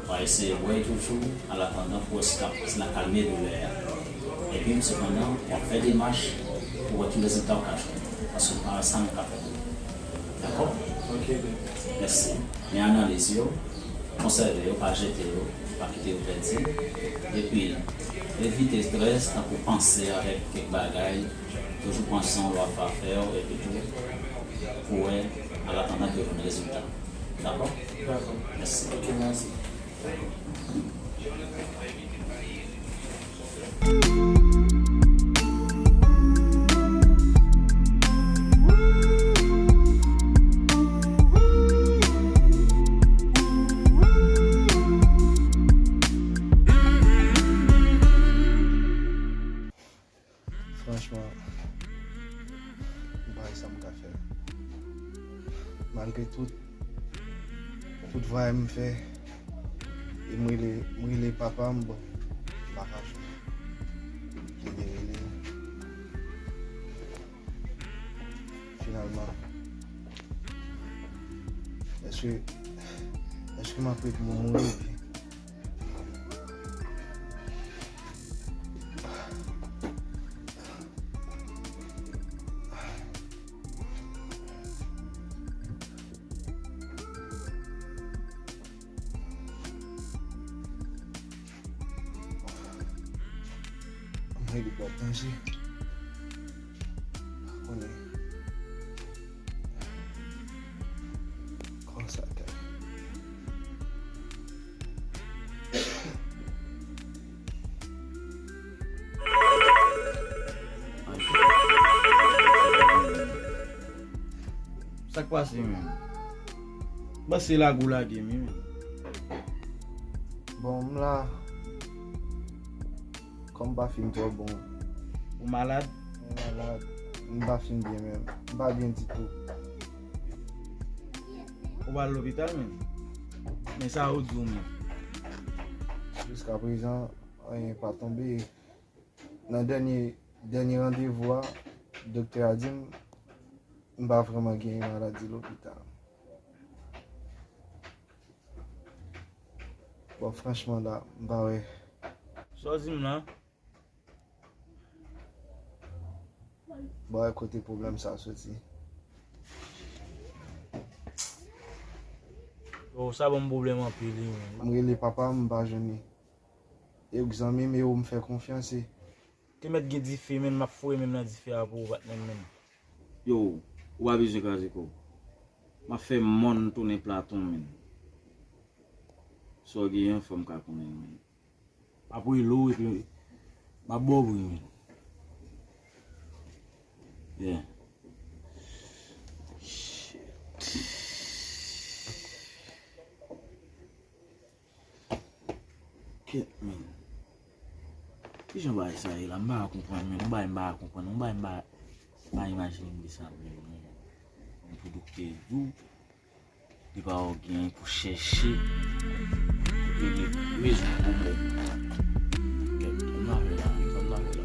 w a eseye bwè toujou, an atandan pou wè si l ap, si l ap kalme doulè a. Epi, sepandan, w ap fè demach pou wè ki rezilta w ka jwenn. Paske nou pa wè sa nou ka fè pou ou. Dakò? Ok, ben. Mèsi. Men analiz yo, konsève yo, pa jete yo, pa kite yo pèdi. Epi, evite estrès, tankou panse avèk kèk bagay, toujou pran san w ap fè yo, epi tou, pou wè, an atandan ke w jwenn rezilta. Dakò? Dakò. Mèsi. Ok, mèsi. Franchman, m pa wè sa m ka fè. Malgre tout, tout vwayay m fè, e m rele, m rele papa m, bon, m pa ka jwenn li. M rele, finalman, èske, èske m ap ret pou m mouri oubyen? Mwen li pral danje. Pa konnen. Kòman sa ka? Pase menm. Panse lage w lage m wi menm. Bon, m la. Kòm m pa fin twò bon. Ou malad? Mwen malad. M pa fin byen menm. M pa byen ditou. Ou pa al lopital menm? Men sa yo di w menm. Jiskaprezan, anyen pa tonbe. Nan dènye, dènye randevou a, doktè a di m, m pa vrèman genyen maladi lopital. Bon, franchman la, m pa wè. Sa w di m lan? M pa wè kote pwoblèm sa soti. Oh, sa ban m pwoblèm anpil wi menm. M rele papa m, m pa jwenn li. E ou k zanmi m, e ou m fè konfyans, e. Te mèt gen dife menm, m ap foure menm nan dife a pou ou, patnè m menm. Yo, ou pa bezwen kraze kò w. M ap fè mòn tounen platon menm. Sa w genyen an, fò m ka konnen l menm. M ap rele w epi m ap ba w bri menm. Yeah. Shit. Kèt, men. Kijan bagay sa ye la? M pa ka konprann, men. Yon bagay m pa ka konprann. Yon bagay m pa, m pa imajine m de sa, men. Yon pwodikte di w, li pa gen pou chèche, pou rele rezon pwoblèm. Kèt, sa m ta fè la? Sa m ta fè la?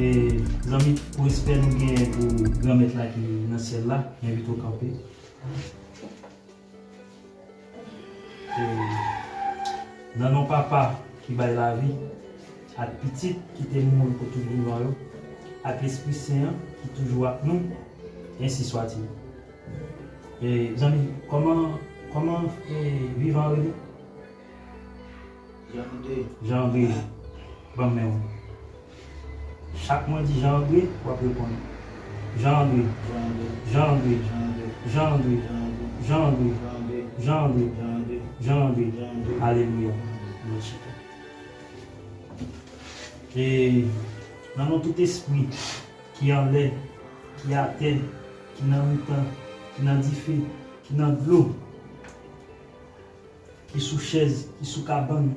E, zanmi, pou respè nou genyen pou Granmèt la ki nan syèl la, m envite w kanpe. E, nan non Papa ki bay lavi, ak Pitit ki te mouri pou tout vivan yo, ak Lespri Sen an ki toujou ak nou, ensi swatil. E, zanmi, kòman, kòman, e, vivan an rele? Jean André. Jean André, ban m men w. Chak mwen di Jean André, w ap reponn. Jean André. Jean André. Jean André. Alelouya. Nou chita. E nan non tout espri ki anlè, ki atè, ki nan mitan, ki nan dife, ki nan dlo, ki sou chèz, ki sou kabann,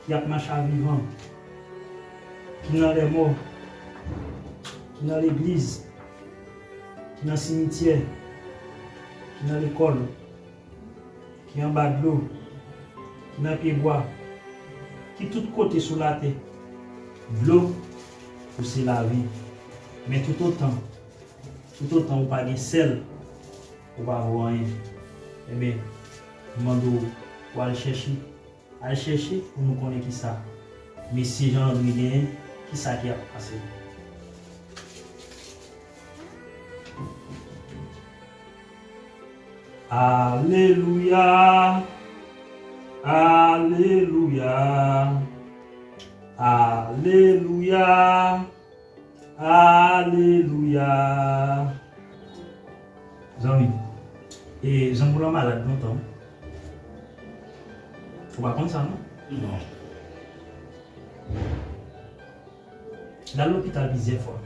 ki ap mache a vivan, ki nan lèmò, ki nan legliz, ki nan simityè, ki nan lekòl, ki anba dlo, ki nan pyebwa, ki tout kote sou latè. Dlo, ou se lavi. Men toutotan, toutotan ou pa gen sèl, ou pa vo anyen. Ebyen, m mande w pou al chèche, al chèche pou nou konnen kisa mesye Jean André genyen, kisa ki ap pase. Alelouya, alelouya, alelouya, alelouya. Zanmi, e zanmi w lan malad lontan. Ou pa konn sa, non? Non. L al lopital plizyè fwa.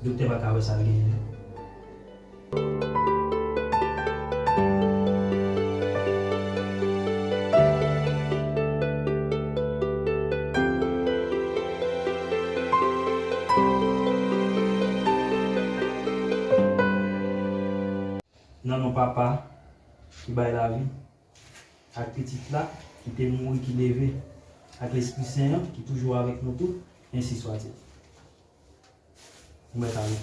Doktè pa ka wè sa l genyen. Nan non Papa ki bay lavi, ak Pitit la ki te mouri, ki leve, ak Lespri Sen an ki toujou avèk nou tou, ensi swatil. Ou mèt ale.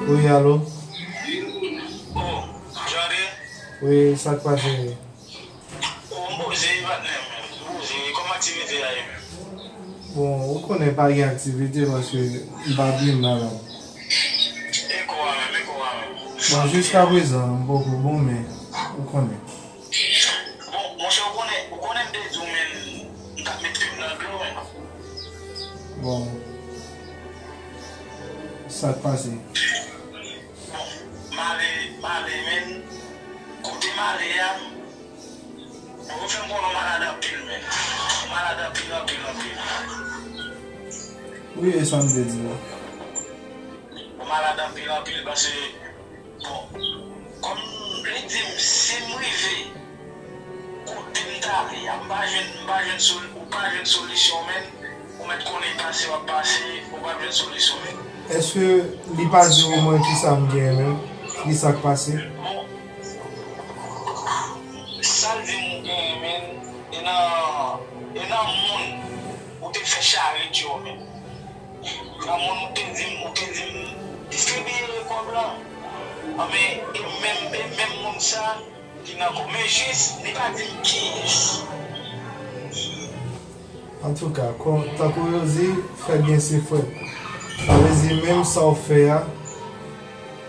Wi, alo? Wi, sa k pase? Bon, m poze wi, patnè m. M poze wi, kòman aktivite a ye menm? Bon, ou konnen pa gen aktivite paske m pa byen malad. E kò a menm, e kò a menm. Bon, jiskaprezan, m poko bon, men ou konnen. Bon, monchè, ou konnen, ou konnen m te di w, men m t ap met pye m nan dlo, men. Bon, sa k pase? Bon, m ale, m ale, men kote m ale a, bon, yo fè m konnen w malad anpil, men. Ou malad anpil, anpil, anpil. Wi, e sa m te di w. Ou malad anpil, anpil, paske, bon, kòm li di m, si m rive kote m t ale a, m pa jwenn, m pa jwenn sol-, ou pa jwenn solisyon, men, ou mèt konnen pase w ap pase, ou p ap jwenn solisyon, men. Èske li pa di w omwen kisa m genyen menm? Kisa k pase? Bon, sa l di m ou genyen, men, e nan, e nan moun ou te fè charit yo, men. Nan moun ou te di m, ou te di m distribiye kòb la. Anben, e menm, e menm moun sa ki nan kò. Men jis, li pa di m kiyès. Antouka, kò, tankou yo di, fè byen se fwèt. Sa vle di, menm sa w fè a,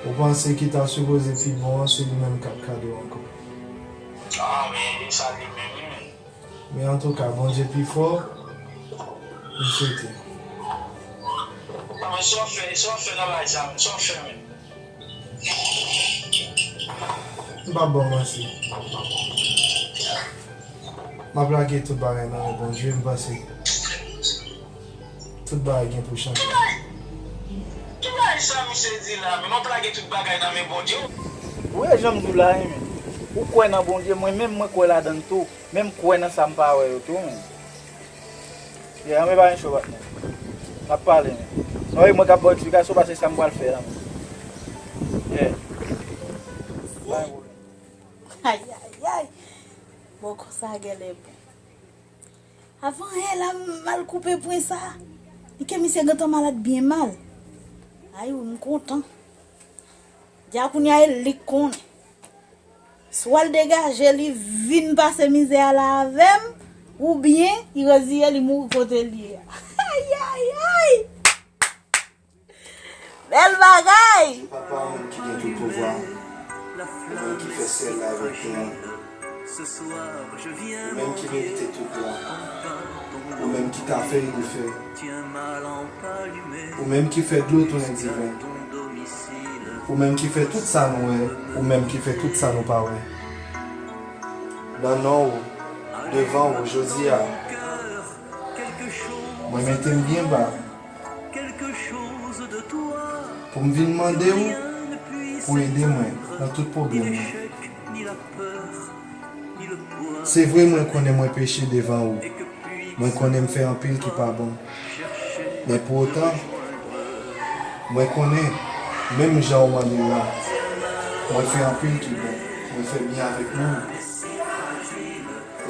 ou panse ki ta sipoze pi bon an, se li menm k ap kado ankò. Ah, men, e sa li menm, wi, men. Men antouka, Bondye pi fò, m swete. Non, men sa w fè, sa w fè nan bagay sa, men sa w fè, men. M p ap ba w manti. M ap lage tout bagay nan men Bondye, m panse tout bagay gen pou chanje. Ki bagay sa misye di la, men w ap lage tout bagay nan men Bondye? Ou wè jan m di w la, wi, men. Ou kwè nan Bondye, mwen menm mwen kwè ladan l tou. Men m kwè nan sa m pa wè yo tou, men. Yeah, anben pa gen cho, patnè. N ap pale, men. Non, e mwen k ap ba w eksplikasyon, paske sa m pral fè la, men. Yeah. Pa gen pwoblèm. Ay, ay, ay. Bon, konsa genlè bon. Avan yè la, m al koupe pwen sa. Li ke misye gentan malad byen mal. Ay, wi, m kontan. Dja kounye a, e li k konnen. Swa l degaje li vin pase mizè a la avè m, oubyen li reziye li mouri kote l ye a. Ay, ay, ay! Bèl bagay! Papa, ou menm ki gen tout pouvwa, ou menm ki fè syèl la avèk tè a, ou menm ki merite tout glwa, ou menm ki ka fè e defè, ou menm ki fè dlo tounen diven, ou menm ki fè tout sa nou wè, ou menm ki fè tout sa nou pa wè. Nan non w, devan w, jodi a, mwen mete m byen ba pou m vin mande w pou ede mwen nan tout pwoblèm mwen. Se vre, mwen konnen mwen peche devan ou. Mwen konnen m fè anpil ki pa bon. Men pou otan, mwen konnen, menm jan ou mande m la, mwen fè anpil ki bon. Mwen fè byen avèk moun.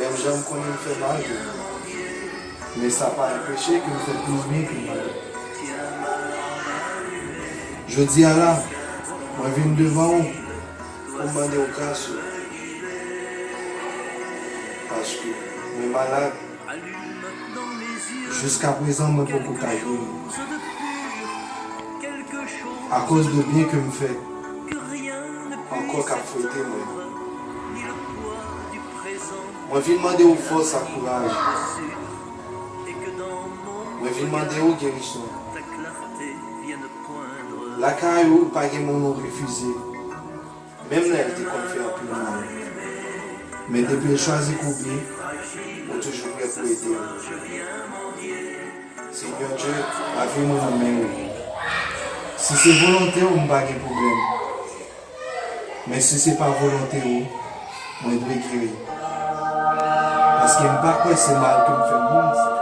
Menm jan m konnen m fè mal tou. Men sa pa anpeche ke m fè plis byen ke mal. Jodi a la, mwen vin devan ou pou m mande w gras ou. Paske mwen malad. Jiskaprezan, mwen poko ka geri. Akoz de byen ke m fè, ankò k ap fwete mwen. Mwen vin mande w fòs ak kouraj. Mwen vin mande w gerisyon. Lakay ou, pa gen moun ou refize. Menm lè l te konn fè anpil mal. Men depi l chwazi koube, ou toujou prè pou ede l. Senyè Dye, lavi mwen nan men ou. Si se volonte ou, m pa gen pwoblèm. Men si se pa volonte ou, mwen dwe geri. Paske m pa kwè se mal ke m fè moun.